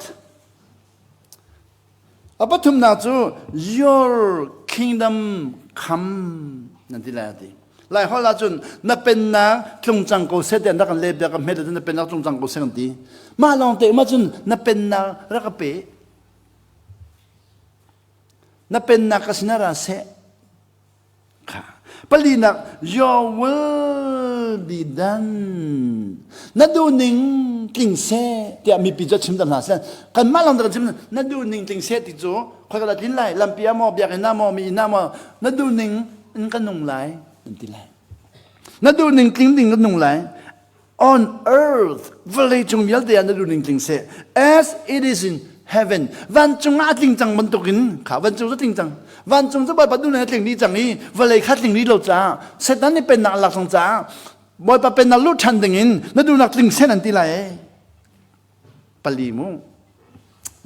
A pathumnak cu your kingdom come nan ti lai a ti. Lai holh ahcun na pennak tlung cang ko seh tiah na kan leh bia ka hmet ahcun na pennak tlung cang ko seh kan ti. Mah lawng te um ahcun na pennak rak ka pe. Na pennak ka sinah ra seh. Palinak, your will be done. Na duhning tling seh tiah mipi cu chim hna seh. Kanmah lawng kan chim na duhning tling seh ti cu khoi ka tlin lai lampi ah maw biakinn ah maw mi inn ah maw na duhning in kan nung lai nan ti lai. Na duhning tling ding kan nung lai. On earth vawlei cung vialte ah na duhning tling seh as it is in heaven vancung ah a tling cang bantukin kha vancung cu tling cang vancung cu Bawipa duhning a tling dih cang i vawlei kha tling rih lo caah Satan nih pennak a lak cang caah Bawipa pennak luh ṭhan dingin na duhnak tling seh nan ti lai ee pali mu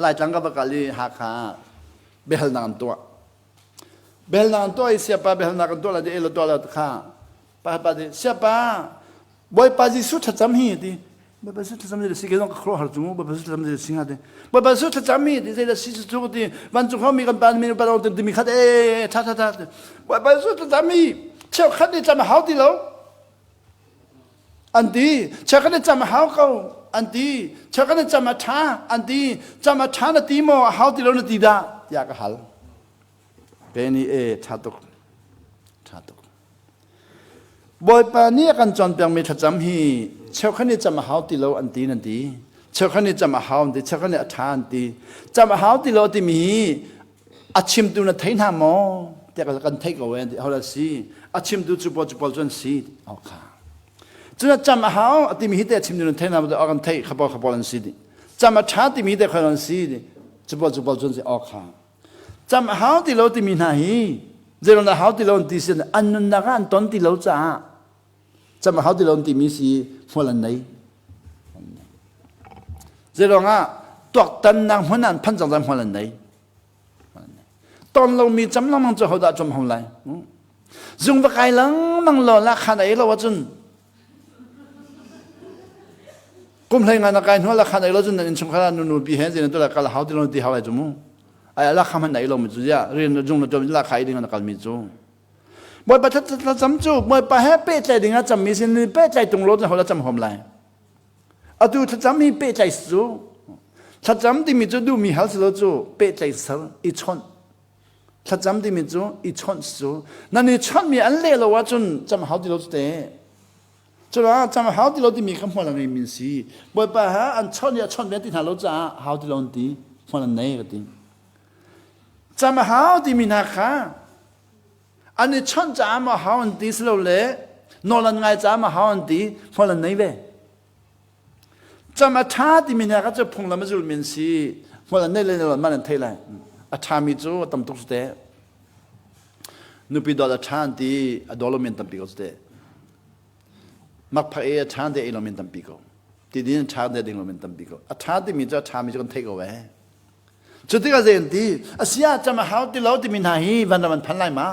Laitlang ka va kal i Hakha biahalnak an tuah biahalnak an tuah i siapa biahalnak an tuah lai di elo tuah la kha pa pa di siapa Bawipa Jesuh thlacam hi ti Bawipa Jesuh thlacam hi si ke zong ka khuaruah har cu Bawipa Jesuh thlacam hi si hnga ti Bawipa Jesuh thlacam hi ti zei dah si cu ti vancung khuami kan pa min pa ti mi khat e tha tha tha Bawipa Jesuh thlacam hi cheukhat nih cam a hau ti lo an ti cheukhat nih cam a hau ko an ti cheukhat nih cam a tha an ti cam a tha na ti maw a hau ti lo na ti dah tiah ka hal ke ni e tha tuk tha tuk Bawipa nih a kan cawnpiakmi thlacam hi cheukhat nih cam a hau ti lo an ti nan ti. Cheukhat nih cam a hau an ti, cheukhat nih a ṭha an ti. Cam a hau ti lo timi hi a chimtu na thei hna maw? Tiah kan theih ko an ti. Hodah si? A chimtu cu pawl cu pawl cu an si. Oh kha. Cun a cam a hau a timi hi teh a chimtu na thei hna maw? Tiah kan theih kha pawl kha pawl an si. Cam a ṭha timi hi teh kha an si. Cu pawl cu pawl cu an si. Oh kha. Cam a hau ti lo timi hna hi zeiruang dah hau ti lo an ti sin an nunnak ah an ton ti lo caah cam a hau ti lo an timi si hmual an nei. Zeiruang ah tuaktannak hmun ah an phan cang cang hmual an nei. Ton lomi cam lengmang cu hodah cam hau lai? Zung va kai lengmang lo la khan ei lo ahcun Kum hlei ngan a kai hnu la khan ei lo cun nan innchungkhar ah nunu pi he zin tu la kal hau ti lo ti hau lai cu mu. Ai la kham han ei lo mi cu ya rian jung na tuan la khai ding na kal mi cu. Bawipa thlacam cu Bawipa he pehtlai ding ah cam mi sin ni pehtlai tung lo cun hola cam hom lai. Atu thlacam hi pehtlai cu thlacam timi cu duhmi hal si lo cu pehtlai ser i chawnh thlacam timi cu i chawnh cu nan i chawnhmi an leh lo ahcun cam hau ti lo cu te Cucaah cam a hau ti lo timi kha hmual a ngeimi an si. Bawipa ha an chawnh i a chawnh ve ti hna lo caah hau ti lo an ti. Hmual an nei ka ti. Cam a hau timi hna kha an i chawnh caah maw hau an ti silole nawl an ngai caah maw hau an ti hmual an nei ve. Cam a ṭha timi hna kha cu phunglam a zulmi an si. Hmual an nei le lo man an thei lai. A ṭhami cu a tam tuk su te. Nupi dawt a ṭha an ti a daw lomi an tampi ko su te. Makphak ei a ṭha te ei lomi an tampi ko. Ti din a ṭha te ding lomi an tampi ko. A ṭha timi cu a ṭhami cu kan theih ko ee. Cu tikah zei an ti? Asia cam a hau ti lo timi hna hi vanram an phan lai ma?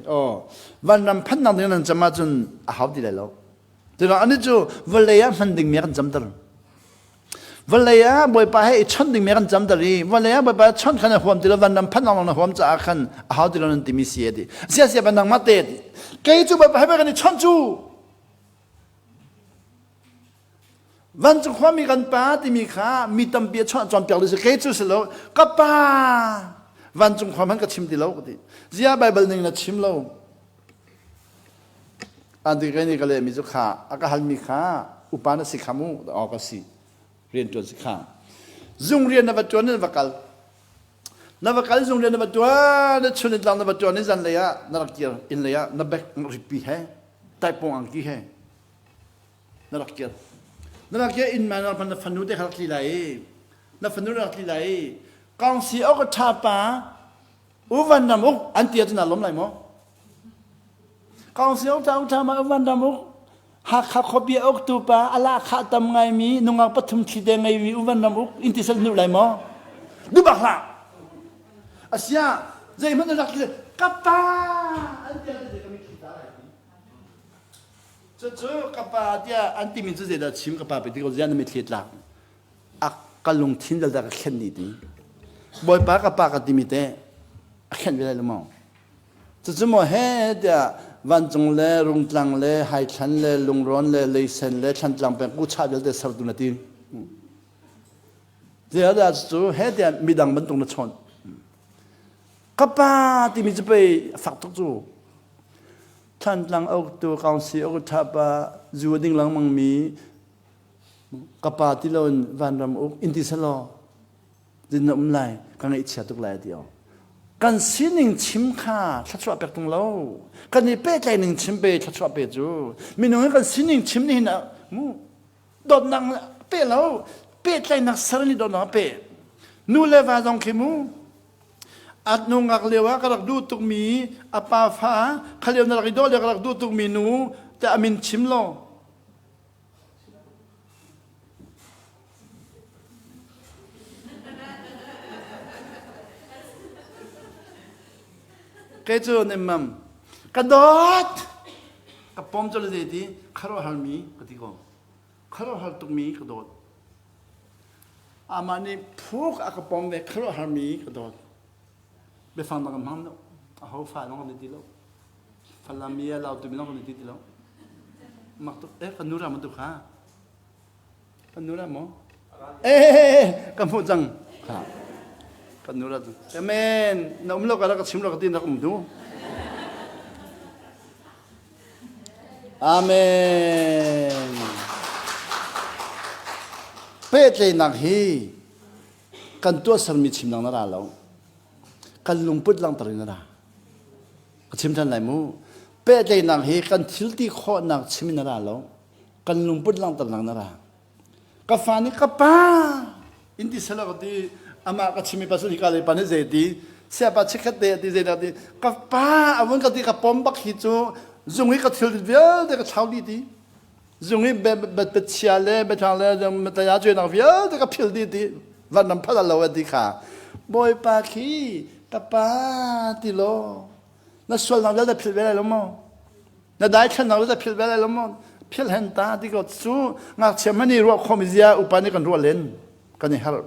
Oh, vanram phannak ding nan cam ahcun a hau ti lai lo. Curuang ani cu vawlei ah hman dingmi a kan camter. Vawlei ah Bawipa he i chawnh dingmi a kan camter i vawlei ah Bawipa chawnh khan a huam ti lo vanram phan lawng na huam caah khan a hau ti lo nan timi si a ti. Sia sia ban nangmah te ti. Kei cu Bawipa he kan i chawnh cu. Vancung khuami kan pa timi kha mi tampi a chawnh cawnpiak lu si kei cu si lo ka pa vancung khua hmanh ka chim ti lo ka ti. Zia Bible ning na chim lo. Anti kei nih ka lehmi cu kha a ka halmi kha upa na si kha mu aw ka si rian ṭuan si kha zung rian na va ṭuan na va kal na va kal zung rian na va ṭuan na chun in tlang na va ṭuan i zan lei ah na rak kir inn lei ah na bek ripi he taipong angki he na rak kir na rak kir inn ma na fanu te kha rak tli lai i na fanu rak tli lai i kong si ok ṭha pa U Van Ram Uk an ti ahcun naa lawm lai maw? Kong siong ta uk ma U Van Ram Uk Hakha khuapi a uktu pa a lahkhah tam ngaimi nungak pathum thli te ngeimi U Van Ram Uk in ti sal hnu lai maw? Duh bak hlah. Asia zeihmanh na rak ti ka pa an ti ahcun ka mitthli ta lai ti. Cucu ka pa tiah an timi cu zeidah chim ka pa pe ti ko ziah na mitthli tlak. A ka lungthin dal dah ka khenh dih ti bawipa ka pa ka timi te a khenh ve lai lo maw cucu maw he tiah vancung le rungtlang le haithlan le lungrawn le leisen le thlantlang peng kucha vialte sertu na ti ziah cu he tiah midang bantuk na chawnh ka pa timi cu pei a fak tuk cu thlantlang oktu kaungsi ok thapa zu ding lengmang mi Ka pa ti loin vanram uk in ti selaw din na um lai ka ngaihchia tuk lai ti o. Kan sining chim kha thluachuah pek tung lo. Kan i pehtlaih ning chim pe thluachuah pe cu. Minung hi kan sining chim ni hin mu dawtnak pe lo pehtlaihnak ser ni dawtnak pe. Nu le va zong khi mu at nu ngak lio ah ka rak duh tukmi a pa fa kha lio na rak i dawh lio ka rak duh tukmi nu te a min chim lo Kei cu nemmam ka dawt ka pom cu le ti khuaruahharmi ka ti ko khuaruahhar tukmi ka dawt amah nih phuk a ka pom ve khuaruahharmi ka dawt biafang dang ka hmang lo aho fa zong kan ti lo Falam i a lautu mi zong kan ti ti lo. Mak tuk eh kan nu ram tu kha. Kan nu ram maw? Eh ka hmuh cang. Kha. Kan nu ram. Amen. Na um lo ka ka chim lo ka ti na um tu. Amen. Pehtlaihnak hi kan tuahsermi chim dang na ra lo. Kan lungput langhter in na ra. Ka chim ṭhan lai mu. Pehtlaihnak hi kan thil ti khawhnak chim in a ra lo. Kan lungput langhternak na ra. Ka fa nih ka pa in ti selaw ka ti amah ka chimi pasal hi ka le pa nih zei ti siapa chikkhat te ti zei dah ti ka pa a vun ka ti ka pom bak hi cu zung i ka thil vialte ka thlau dih ti zung i bet chia le bethang le taya cuainak vialte ka phil dih ti van ram phat lo ti kha bawipa khi ka pa ti law na sualnak vialte philh ve lai lo maw na daithlannak vialte philh ve lai lo maw philh hen ta ti ko cu ngakchia hmanh i ruah khawm zia upa nih kan ruah len kan i harh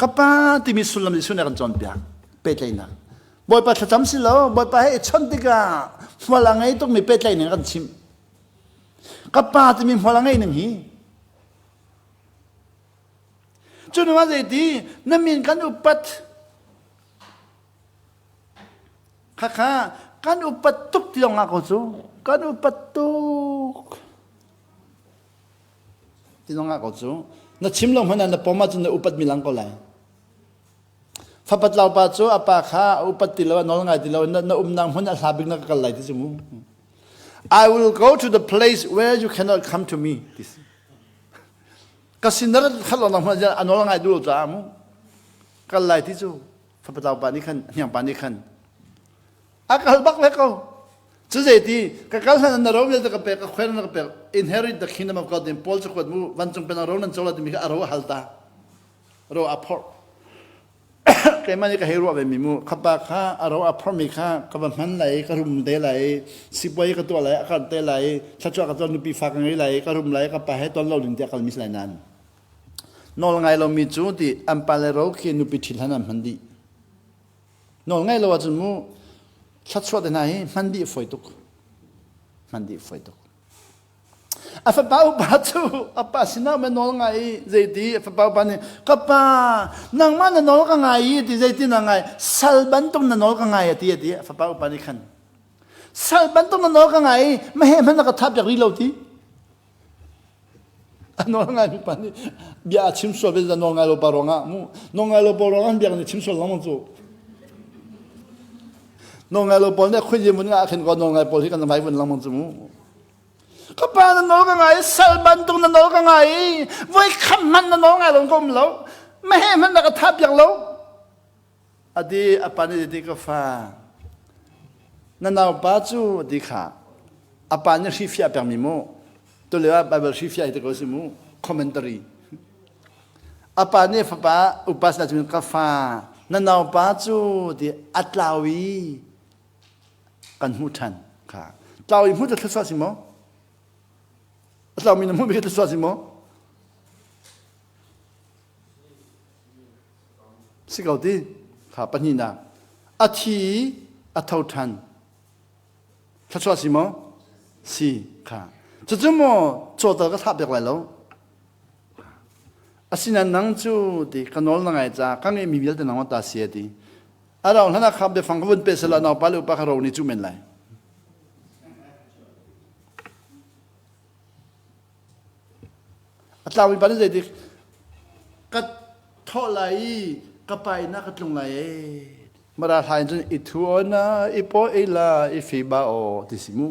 ka pa timi sullam Jesuh nih a kan cawnpiak pehtlaihnak Bawipa thlacam si lo Bawipa he i chawnh tikah hmual a ngei tukmi pehtlaihning a kan chimh ka pa timi hmual a ngei ning hi Cu hnu ah zeiti na min kan upat khakha kan upat tuk ti lawng ko cu kan upat tuk ti lawng ko cu na chim lo hmanh ah na pom ahcun na upat mi lang ko lai fapat lau pa cu a pa kha a upat ti lo a nawl ngai ti lo na, na umnak hmun a hla bik na ka kal lai ti cu mu I will go to the place where you cannot come to me ti si Ka sin na rat khat lawng hmanh a nawl ngai duh lo caah mu kal lai ti cu fapatau pa nih khan hniang pa nih khan a kal bak le ko. Cu zeiti ka kal hlan na ro vialte ka pek ka khuel na ka pek inherit the kingdom of God in Paul cakuat mu vancung pen ro nan co la timi kha a ro a hal ta ro a phorh keimah nih ka hei ruah ve mi mu khapa kha a ro a phorh mi kha ka va hman lai ka rum te lai sipuai ka tuah lai a kar te lai thlachuah ka tuah nupi fa ka ngei lai ka rum lai ka pa he ton lo ding tiah kal mi si lai nan nawl ngai lo mi cu ti an pa le ro khi nupi ṭhit hlan an hman dih Nawl ngaih lo ahcun mu thluachuah te hna hi hman dih fawi tuk. Hman dih fawi tuk. A fapa upa cu a pa sinah ma nawl ngai i zeiti a fapa upa nih ka pa nangmah na nawl ka ngai i ti zeiti na ngai sal bantuk na nawl ka ngai a ti a ti a fapa upa nih khan sal bantuk na nawl ka ngai i mahe hmanh na ka thap piak rih lo ti A nawl ngaimi pa nih bia a chim sual ve nawl ngai lo pa ruangah mu nawl ngai lo pawl ruangah bia nih chim sual lengmang cu nawl ngai lo pawl nih khuai vun nga khin ko nawl ngai pawl hi kan vai vun lengmang cu mu ka pa na nawl ka ngai sal bantuk na nawl ka ngai voi khat hmanh na nawl ngai lo ka um lo mahe hmanh na ka tha piak lo Ati a pa nih ti ka fa na naupa cu ti kha a pa nih hrifiah pekmi mu tulio ah Bible hrifiah hi ti ko si mu commentary a pa nih fapa upa sinah cun ka fa na naupa cu ti a tlau i kan hmuh ṭhan kha tlau i hmuh cu thluachuah si maw a tlaumi na hmuhmi khi thluachuah si maw Si ko ti kha pahnihnak a thi i a tho ṭhan thluachuah si maw si kha cucu maw cawtal ka thlah piak lai lo asinain nang cu ti ka nawl na ngai ca ka ngeihmi vialte nangmah ta si a ti a rau hlan ah kha biafang ka vun pe sela naupa le upa kha ro nih cu men lai A tlaumi pa nih zeitik ka thawh lai i ka pa inn ah ka tlung lai ee. Mara hla in cun i thu o na i paw ei la i fi ba o ti si mu.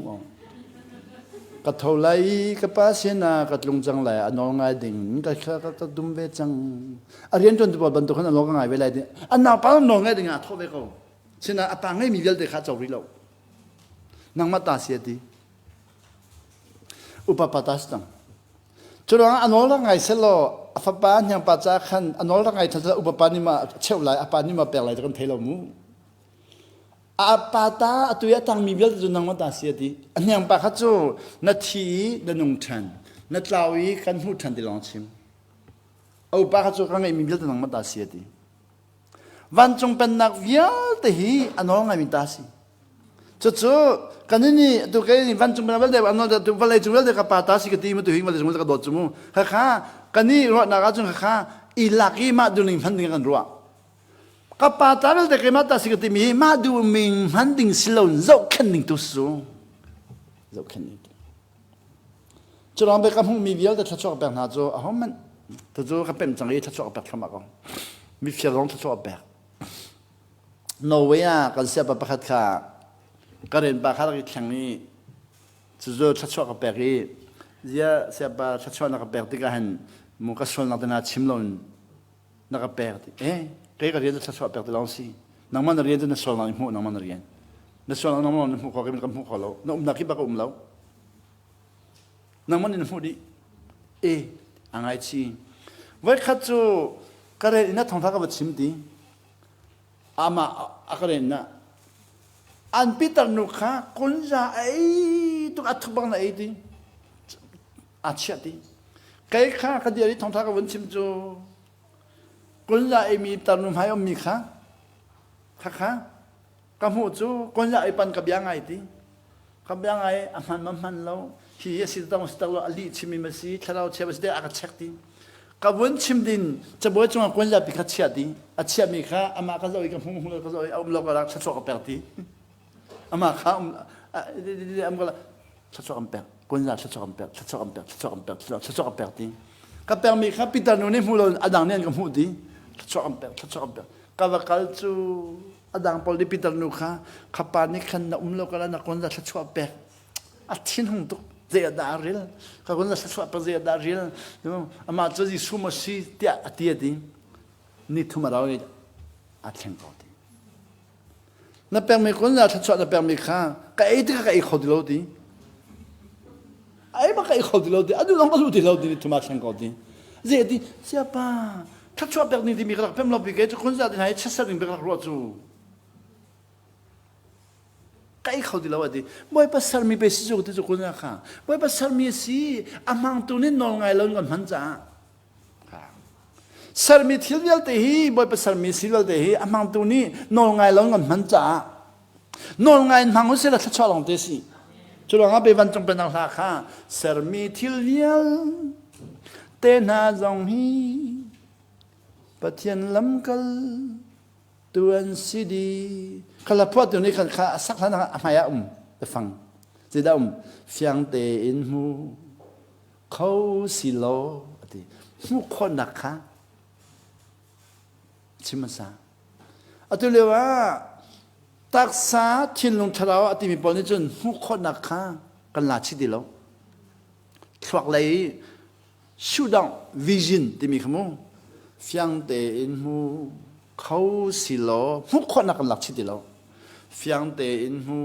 Ka tho lai i ka pa sinah ka tlung cang lai a nawl ngai ding ka ka ka dum ve cang. A rian ṭuan tu pawl bantuk khan a nawl ka ngai ve lai ding. A naupa nawl ngai ding ah a thawh ve ko. Sinah a pa ngeimi vialte kha a co rih lo. Nangmah ta si a ti. Upa pa ta si cang. Cu ruangah a nawl rak ngai selaw a fapa hniangpa ca khan a nawl rak ngai ṭhan selaw upa pa nih ma cheuh lai a pa nih ma pek lai ti kan thei lo mu. A pa ta atu i a tangmi vialte cu nangmah ta si a ti. A hniangpa kha cu na thi i na nung ṭhan, na tlau i kan hmuh ṭhan ti lawng chim. A upa kha cu ka ngeihmi vialte nangmah ta si a ti. Vancung pennak vialte hi a nawl ngaimi ta si. Cucu kan nih tu kei vancung pennak vialte a nawl tu vawlei cung vialte ka pa ta si ka ti mu tu hi vawlei cung vialte ka dawt cu mu. Khakha kan nih ruahnak ahcun khakha i lak i mah duhning hman ding kan ruah. Ka pa ta vialte keimah ta si ka timi hi mah duhning hman ding si lo zohkhenh ding tu si cu. Zohkhenh ding tu. Cu lawng ka hmuhmi vialte thluachuah ka pek hna cu ahohmanh tucu ka pemh cang i thluachuah ka pek thluahmah ko. Mifir zong thluachuah ka pek. Norway ah kan siapa pakhat kha ka rianpa kha rak i thleng i cucu thluachuah ka pek i zia siapa thluachuah na ka pek tikah hin mu ka sualnak te hna chim loin na ka pek ti eh kei ka rian cu thluachuah pek ti lawng si nangmah na rian cu na sualnak i hmuh nangmah na rian na sualnak nangmah na hmuh kho ka hmuh kho lo na umnak hi bak a um lo nangmah nih na hmuh dih e a ngaichi voikhat cu ka rel in a thongtha ka va chim ti amah a ka ren na an pitar nu kha kunza ei tuk a thuk bang na ei ti a chiah ti kei kha ka dir i thongtha ka vun chim cu kunza ei mi tarnu hmai um mi kha kha kha ka hmuh cu konja ei pan ka bia ngai ti ka bia ngai a hman ma hman lo hi a si tang si tak lo a lih chim mi si thlarau chia ma si a ka check ti ka vun chim din cabuai cungah konja pi kha chia ti a chia mi kha amah ka zoh i ka hmu hmu ka zoh i a um lo ka rak thluachuah ka pek ti amah kha um am ka thluachuah kan pek konja thluachuah kan pek thluachuah kan pek thluachuah kan pek thluachuah kan pek ti ka pek mi kha Peter nu nih hmu lo a dang nih an ka hmuh ti thluachuah kan pek thluachuah kan pek ka va kal cu a dang pawl nih Peter nu kha khapa nih khan na um lo kala na kon za thluachuah pek a thin hung tuk zei ah dah a ril ka kon za thluachuah pek zei ah dah a ril amah cu Jesuh maw si tiah a ti a ti ni thum a rau i a thleng ko ti. Na pekmi kun la thluachuah na pekmi kha ka ei tikah ka ei kho ti lo ti. Ai ba ka ei kho ti lo ti. Adu zong ka duh ti lo ti thuma thleng ko ti. Ze ti siapa thluachuah pek ning timi ka rak pem lo pi ke cu kun za ti hna i chiatser ding bik rak ruah cu. Ka ei kho ti lo ati. Bawipa sermi pe si cu ti cu kun kha. Bawipa sermi a si a hmangtu nih nawl ngai lo in kan hman caah. Sermi thil vialte hi Bawipa sermi si vialte hi a hmangtu nih nawl ngai lo in kan hman caah nawl ngai in hmang usih la thluachuah lawng te si. Cu ruangah pe vancung pennak hla kha sermi thil vialte hna zong hi Pathian lamkal tu an si dih. Khala phuahtu nih khan kha a sak hlan ah a hmai ah um biafang. Zeidah um? Fiang tein hmu kho si law a ti. Hmuh khawhnak kha chim hmasa. Atu lio ah taksa thinlung thlarau a timi pawl nih cun hmuh khawhnak kha kan la chih ti lo. Thluak lei shoot down vision timi kha mu fiang tein hmu kho si law hmuh khawhnak kan lak chih ti lo. Fiang tein hmu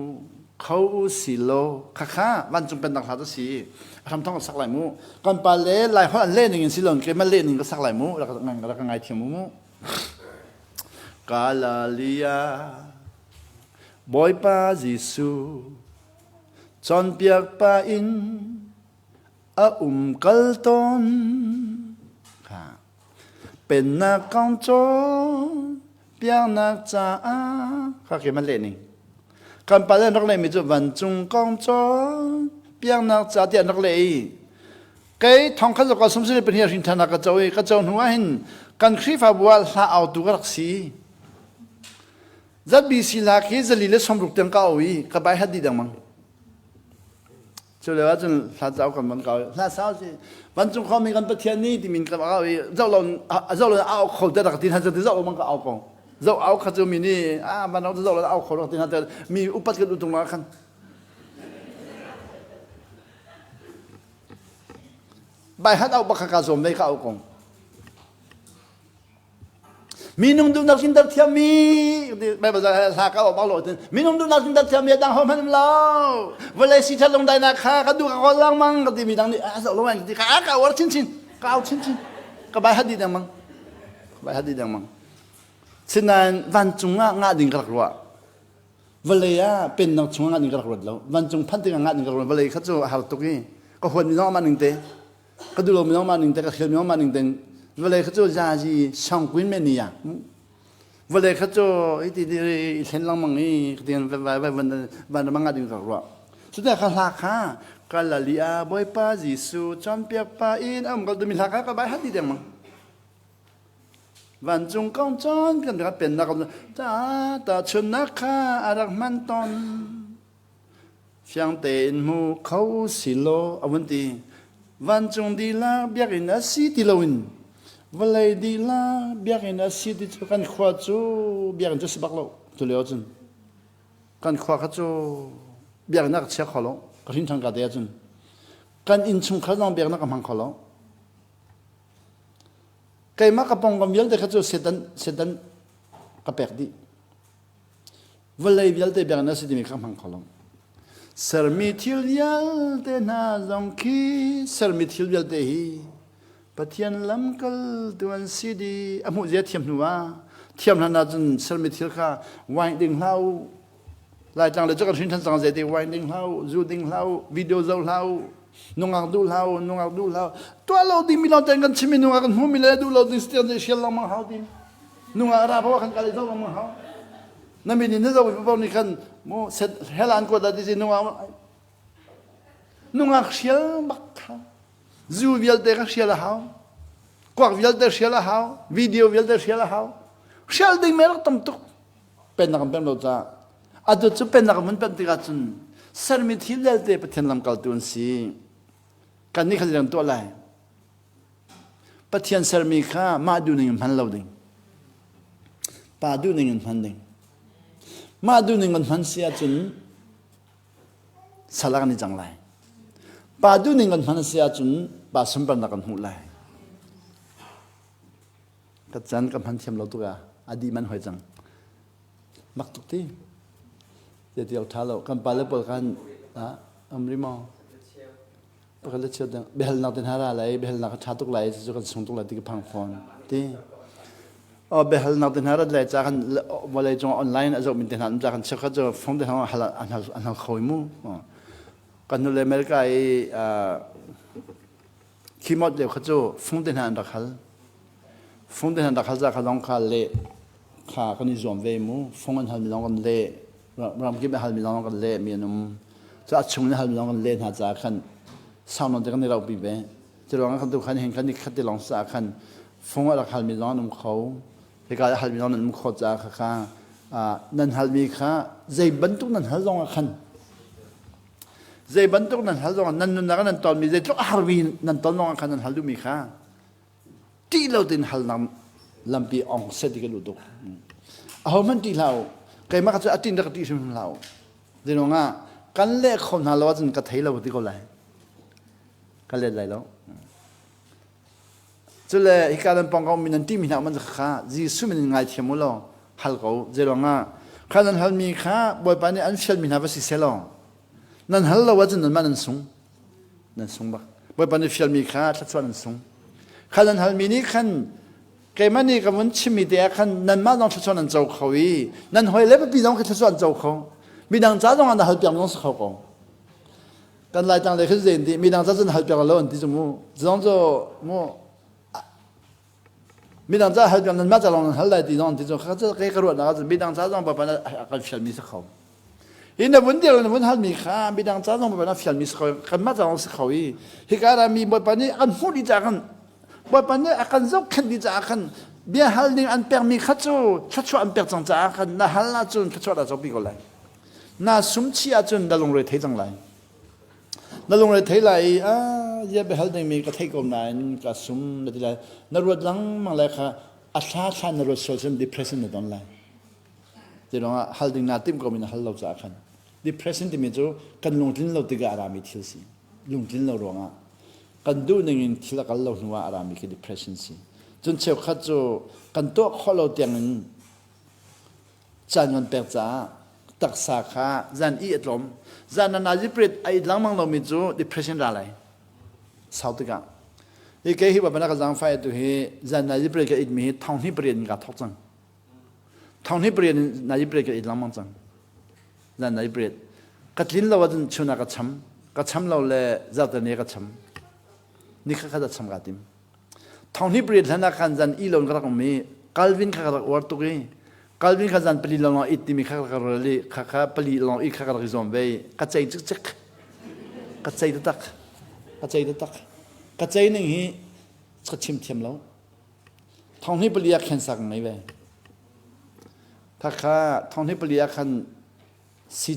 kho si law khakha vancung pennak hla cu si a hram thong ka sak lai mu kan pa le lai holh an leh ning in si lon keimah leh ning ka sak lai mu rak rak ka ngai thiam mu Galilee Bawipa Jesuh cawnpiak pa in a um kal tawn Pennak kong cawnpiaknak caah kha khi man leh ning. Kan pa le an rak lehmi cu vancung kong cawnpiaknak ca tiah an rak leh i kei thong khat zakua sum sini pahnih hrin ṭhan ka co i ka co hnu ah hin kan Khrihfabu ah hla autu ka rak si. ZBC hla khi zali le 60 tiang ka au i ka bai hat dih dengmang. Cu lio ahcun hla cauk kan van kau hla sau si vancung khuami kan Pathian nih timin kan au i zoh lo zoh lo au kho te rak ti hna ti zoh lo mang ka au ko zoh au kha cu mi nih a van zoh lo au kho rak ti hna te mi upat kan utung ma khan bai hat au bak kha ka zawm dei ka au kong Minung duhnak tlinter thiammi Bible hla ka bak lo tin minung duhnak tlinter thiammi dang ho hmanh lo vawlei si that lungdainak kha ka duh ka kawl lengmang ka ti mi dang nih a zoh lo ti ka ka uar chinchin ka au chinchin ka bai hadi dengmang ka bai hadi dengmang sinain vancung ah ngah ding ka rak ruah vawlei ah pennak chung ah ngah ding ka rak ruat lo vancung phanh tikah ngah ding ka rak ruat vawlei kha cu a har tuk i ka huat mi zong amah ning te ka duh lomi zong mah ning te ka hrialmi zong mah ning te vawlei kha cu zazi sangkuin men ni ya vawlei kha cu iti i thlen lengmang i tian vai vai van van mang ding ka ruah cuta kha hla kha kalalia bawipa Jesuh cawnpiak pa in am kal tumi hla kha ka bai hati dengmang vancung kong cawn kan rak pennak ta ta chunnak kha a rak hman ton Fiang tein hmu kho si law a vun ti. Vancung dihlak biakinn a si ti loin vawlei dihlak biakinn a si ti cu kan khua cu biakinn cu si bak lo cu lio cun kan khua kha cu biakinn ah ka chia kho lo ka hrin ṭhan ka te ahcun kan innchungkhar zong biakinn ah ka hmang kho lo keimah ka pawngkam vialte kha cu Satan Satan ka pek dih Vawlei vialte biakinn a si timi kha hmang kho lo. Sermi thil vialte hna zong khi sermi thil vialte hi Pathian lamkaltu an si di a hmuh zia thiam hnu ah thiam hlan ahcun sermi thil kha wine ding hlah u Laitlang le cu kan hrin ṭhan cang zei ti wine ding hlah u zu ding hlah u video zoh hlah u nungak duh hlah u nungak duh hlah u tuah lo ding mi lawng ten kan chim i nungak kan hmu mi le duh lo ding stian zei hrial lengmang hau ti nungak ra paoh kan kal i zoh lengmang hau na min in na zoh paoh nih khan mu set hell an kuat ti si nungak nungak hrial bak kha zu vialte ka hrial a hau kuak vialte hrial a hau video vialte hrial a hau hrial ding me rak tam tuk pennak an pem lo caah atu cu pennak an pen tikah cun sermi thil vialte Pathian lamkaltu an si kan nih khan kan tuah lai Pathian sermi kha mah duhning in hman lo ding. Pa duhning in hman ding. Mah duhning kan hman si ahcun sal ah kan i cang lai. Pa duhning kan hman si ahcun pa sunparnak kan hmuh lai. Ka can ka hman thiam lo tuk ah a dih man hoi cang. Mak tuk ti. Ti awk ṭha lo. Kan pale pawl khan um ri maw? Pakhat le cheu dang biahalnak te hna ra lai, biahalnak a ṭha tuk lai, cucu kan sung tuk lai ti ka phang fawn. Ti. Oh, biahalnak te hna rat lai ca kan vawlei cung online a zoh min te hna um ca kan cheukhat cu phone te hna hal an hal an hal kho mu. Kan nu le America i khimot lio kha cu phone te hna an rak hal. Phone te hna an rak hal ca kha zong kha le kha kan i zuam ve mu. Phone an halmi zong kan leh. Ramkip an halmi zong kan leh mi an um. Cu a chung in halmi zong kan leh hna caah khan sau nawn te kan i rauhpi ve. Cu ruangah kan tu khan hin kan i khat ti lawng caah khan phone a rak halmi zong an um kho. Hika a halmi zong nan um kho caah kha kha nan halmi kha zei bantuk nan hal zong ah khan zei bantuk nan hal zong ah nan nunnak ah nan tonmi zeitluk a harmi nan ton zong ah khan nan hal duhmi kha ṭih lo tein halnak lampi ong seh ti ka duh tuk. Ahohmanh ṭih hlah u. Keimah ka cu a ṭin rak ka ṭih hrimhrim hlah u. Zeiruang ah kan leh kho hna lo ahcun ka thei lo ti ko lai. Ka let lai lo. Cule hika nan pawng ka ummi nan ṭihmi hna um an kha Jesuh min in ngaithiam u law hal ko. Zeiruang ah kha nan halmi kha Bawipa nih an fialmi hna va si seh law nan hal lo ahcun nanmah nan sung. Nan sung bak. Bawipa nih fialmi kha thluachuah nan sung. Kha nan halmi nih khan keimah nih ka vun chimmi te ah khan nanmah zong thluachuah nan co kho i nan hawi le papi zong khi thluachuah an co kho. Midang ca zong ah na hal piak zong si kho ko. Kan Laitlang lei khin zein ti midang ca cun hal piak lo an ti cu mu. Zong cu mu midang ca hal piak nanmah ca lawng nan hal lai ti zong an ti cu kha cu kei ka ruahnak ahcun midang ca zong Bawipa nih a kan fialmi si kho. Hi na vun dir na vun halmi kha midang ca zong Bawipa nih a fialmi si kho kanmah ca zong si kho i hika rami Bawipa nih an hmuh dih caah khan Bawipa nih a kan zohkhenh dih caah khan bia hal ding an pekmi kha cu thluachuah an pek cang caah khan na hal ahcun thluachuah dah copi ko lai. Na sum chih ahcun na lungre thei cang lai. Na lungre thei lai i ah zia biahal dingmi ka theih ko nain ka sum na ti lai. Na ruat lengmang lai kha a thla thla na ruat sual cun depression na ton lai. Ti ruangah hal ding naa timh ko mi na hal lo caah khan depression timi cu kan lungtlin lo tikah a rami thil si. Lungtlin lo ruangah kan duh ning in thil a kal lo hnu ah a rami khi depression si. Cun cheukhat cu kan tuah khawh lo tiang in caan kan pek caah taksa kha zan i a tlawm. Zan na nazi pret a it lengmang lomi cu depression ra lai. Sau tikah. Hi kei hi bana ka zaangfai tu hi zan nazi pret ka it mi hi thong hnih pariat in ka thok cang. Thong hnih pariat in nazi pret ka it lengmang cang. Zan nazi pret. Ka tlin lo ahcun chun ah ka cham. Ka cham lo le zarhteni ka cham. Ni khat khat a cham ka tim. Thong hnih pariat hlan ah khan zan i lo in ka rak um i Calvin kha ka rak uar tuk i Calvin kha zan pali lawng it timi kha ka rak i kha kha pali lawng i kha ka rak i zuam ve i ka cei cikcek ka cei taktak ka cei taktak ka cei ning hi ka chim thiam lo thong hnih pali ah khen sak ngei ve kha kha thong hnih pali ah khan si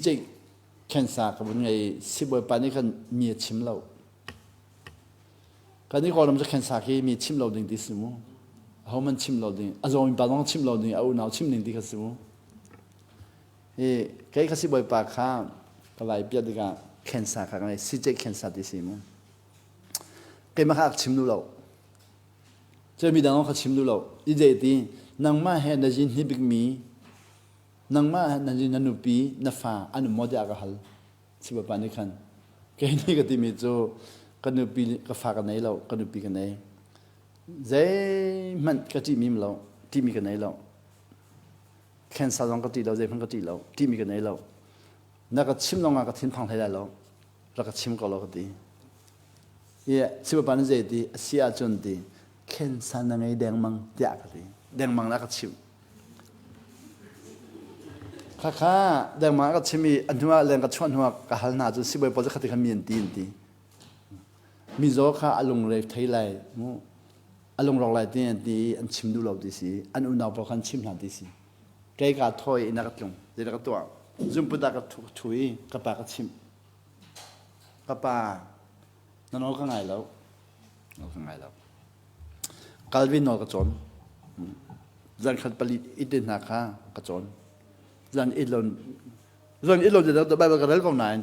khensa ka vun ngei sibawipa nih khan mi a chim lo Kan i Kawlram cu khensa khi mi chimh lo ding ti si mu. Ahohmanh chimh lo ding, a zawmi pa zong chimh lo ding, a unau chimh ding ti kha si mu. Hi kei kha sibawipa kha ka vai piah tikah khensa kha ka ngei, siceh khensa ti si mu. Keimah kha ak chim duh lo. Cun midang zong kha chim duh lo. I zei ti, nangmah he na zin hi bikmi, nangmah he na zin na nupi, na fa an um maw tiah ka hal. Sibapa nih khan kei nih ka timi cu ka nupi ka fa ka nei lo ka nupi ka nei zeihmanh ka ṭihmi lo ṭihmi ka nei lo cancer zong ka ṭih lo zeihmanh ka ṭih lo ṭihmi ka nei lo na ka chim lawngah ka thinphang hlei lai lo rak ka chim ko lo ka ti i sibapa nih zei ti a si ahcun ti cancer na ngei dengmang tiah ka ti dengmang na ka chimh Khakha dengmang ka chim i a hnuah leng ka chuah hnuah ka hal hna cu sibawi pawl cu khati khan mi an ti an ti. Mizaw kha a lungre thei lai mu a lungrawk lai ti an ti i an chim duh lo ti si an unau pawl kha an chim hna ti si. Kei ka thawi in a ka tlung zei ka tuah zunput ah ka thu i ka pa ka chimh. Ka pa na nawl ka ngai lo nawl ka ngai lo. Calvin nawl ka cawn. Zan khat pali it hna kha ka cawn. Zan it lo zan it lo Bible ka rel ko nain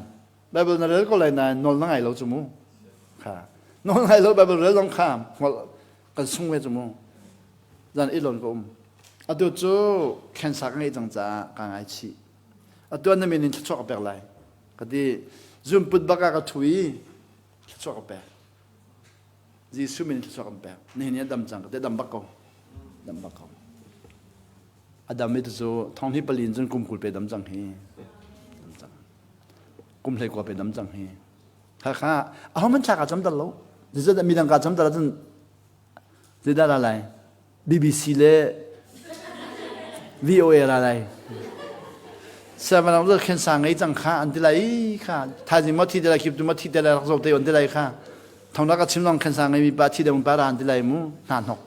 Bible na rel ko lai nain nawl na ngai lo cu mu. Kha nawl ngai lo Bible rel zong kha kan sung ve cu mu. Zan it lo ka um. Atu cu cancer ka ngeih cang caah ka ngaichih. Atu na min in thluachuah ka pek lai. Ka ti. Zumput bak ah ka ṭhu i thluachuah ka pek. Jesuh min in thluachuah kan pek. Nihin ni a dam cang ka ti. A dam bak ko. Dam bak ko. A dam i cu thong hi pali in cun kum 20 pe dam cang hi. Dam cang. Kum 19 pe dam cang hi. Kha kha aho man thla ka cam dal lo. Zeizat midang ka cam dal ahcun zeidah ra lai? BBC le VOA ra lai. Seven of khen sa ngei cang kha an ti lai kha thaizing ma thi te lai khip tu ma thi te lai rak zo te on ti lai kha thong ka chim long khen sa ngei mi pa thi deuh pa ra an ti lai mu hna hnok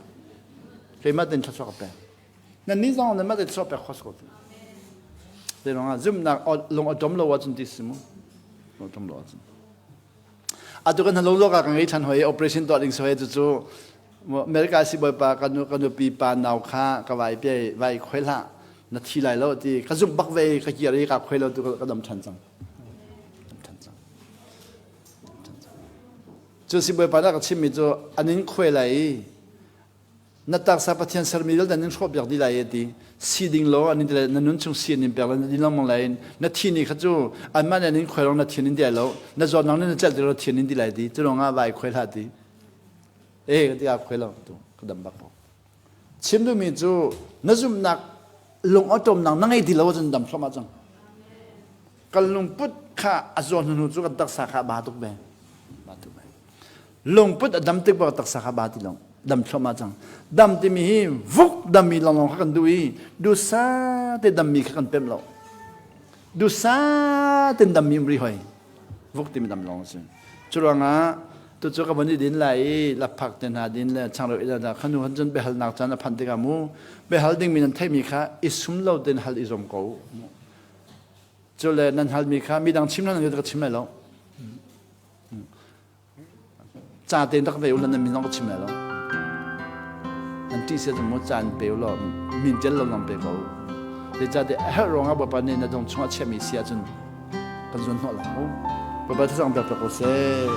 keimah ten thla chuak pe nan ni zong nan ma te chuak pe khos ko te rong ah zumnak lung atom lo ahcun ti si mu atom lo ahcun atu kan lo lo ka ngei than hoi operation tuah ding so he cu America si bawipa ka nu ka nupi pa nau kha ka vai pe vai khoi hlah na thi lai lo ti ka zumh bak ve ka kir i ka khoi lo tu ka dam than cang than cang cu si bawipa na ka chimmi cu anin khoi lai i na taksa Pathian sermi vialte nan hrawh piak dih lai ti si ding law an in na nun chung si an in pek lai na din lengmang lai na thi ni kha cu anmah nih an in khuai rong na thian in di lo na zawt nang na celh ti lo thian in di lai ti cu lawng ah vai khuai hlah ti e ka ti a khuai lo tu ka dam bak ko chim duhmi cu na zumhnak lung awṭawmnak na ngei ti lo ahcun dam thluahmah cang kan lungput kha a zaw hnu cu kan taksa kha a ba tuk ve ba tuk ve lungput a dam tik bak taksa kha ba ti lo dam thluahmah cang dam timi hi vuk dammi lawnglawng kha kan duh i dusa te dammi kha kan pemh lo dusa ten dammi um ri hoi vuk timi dam lawng si cu ruangah tu cu ka von i din lai i lapphak te hna din le changreu i da khanu han cun biahalnak caan a phanh tikah mu biahal dingmi nan theihmi kha i sum lo ten hal i zom ko Cu le nan halmi kha midang chim nan ka chim lai lo. Ca tein rak ve u nan min zong ka chim lai lo. Nan ṭih sia mu ca in pe u law min ṭial lo zong pe ko. Zeicahtiah a herh ruangah Bawipa nih na dong chungah chiahmi si ahcun kan zuan hnawh lai mu. Bawipa thazang pek ko seh.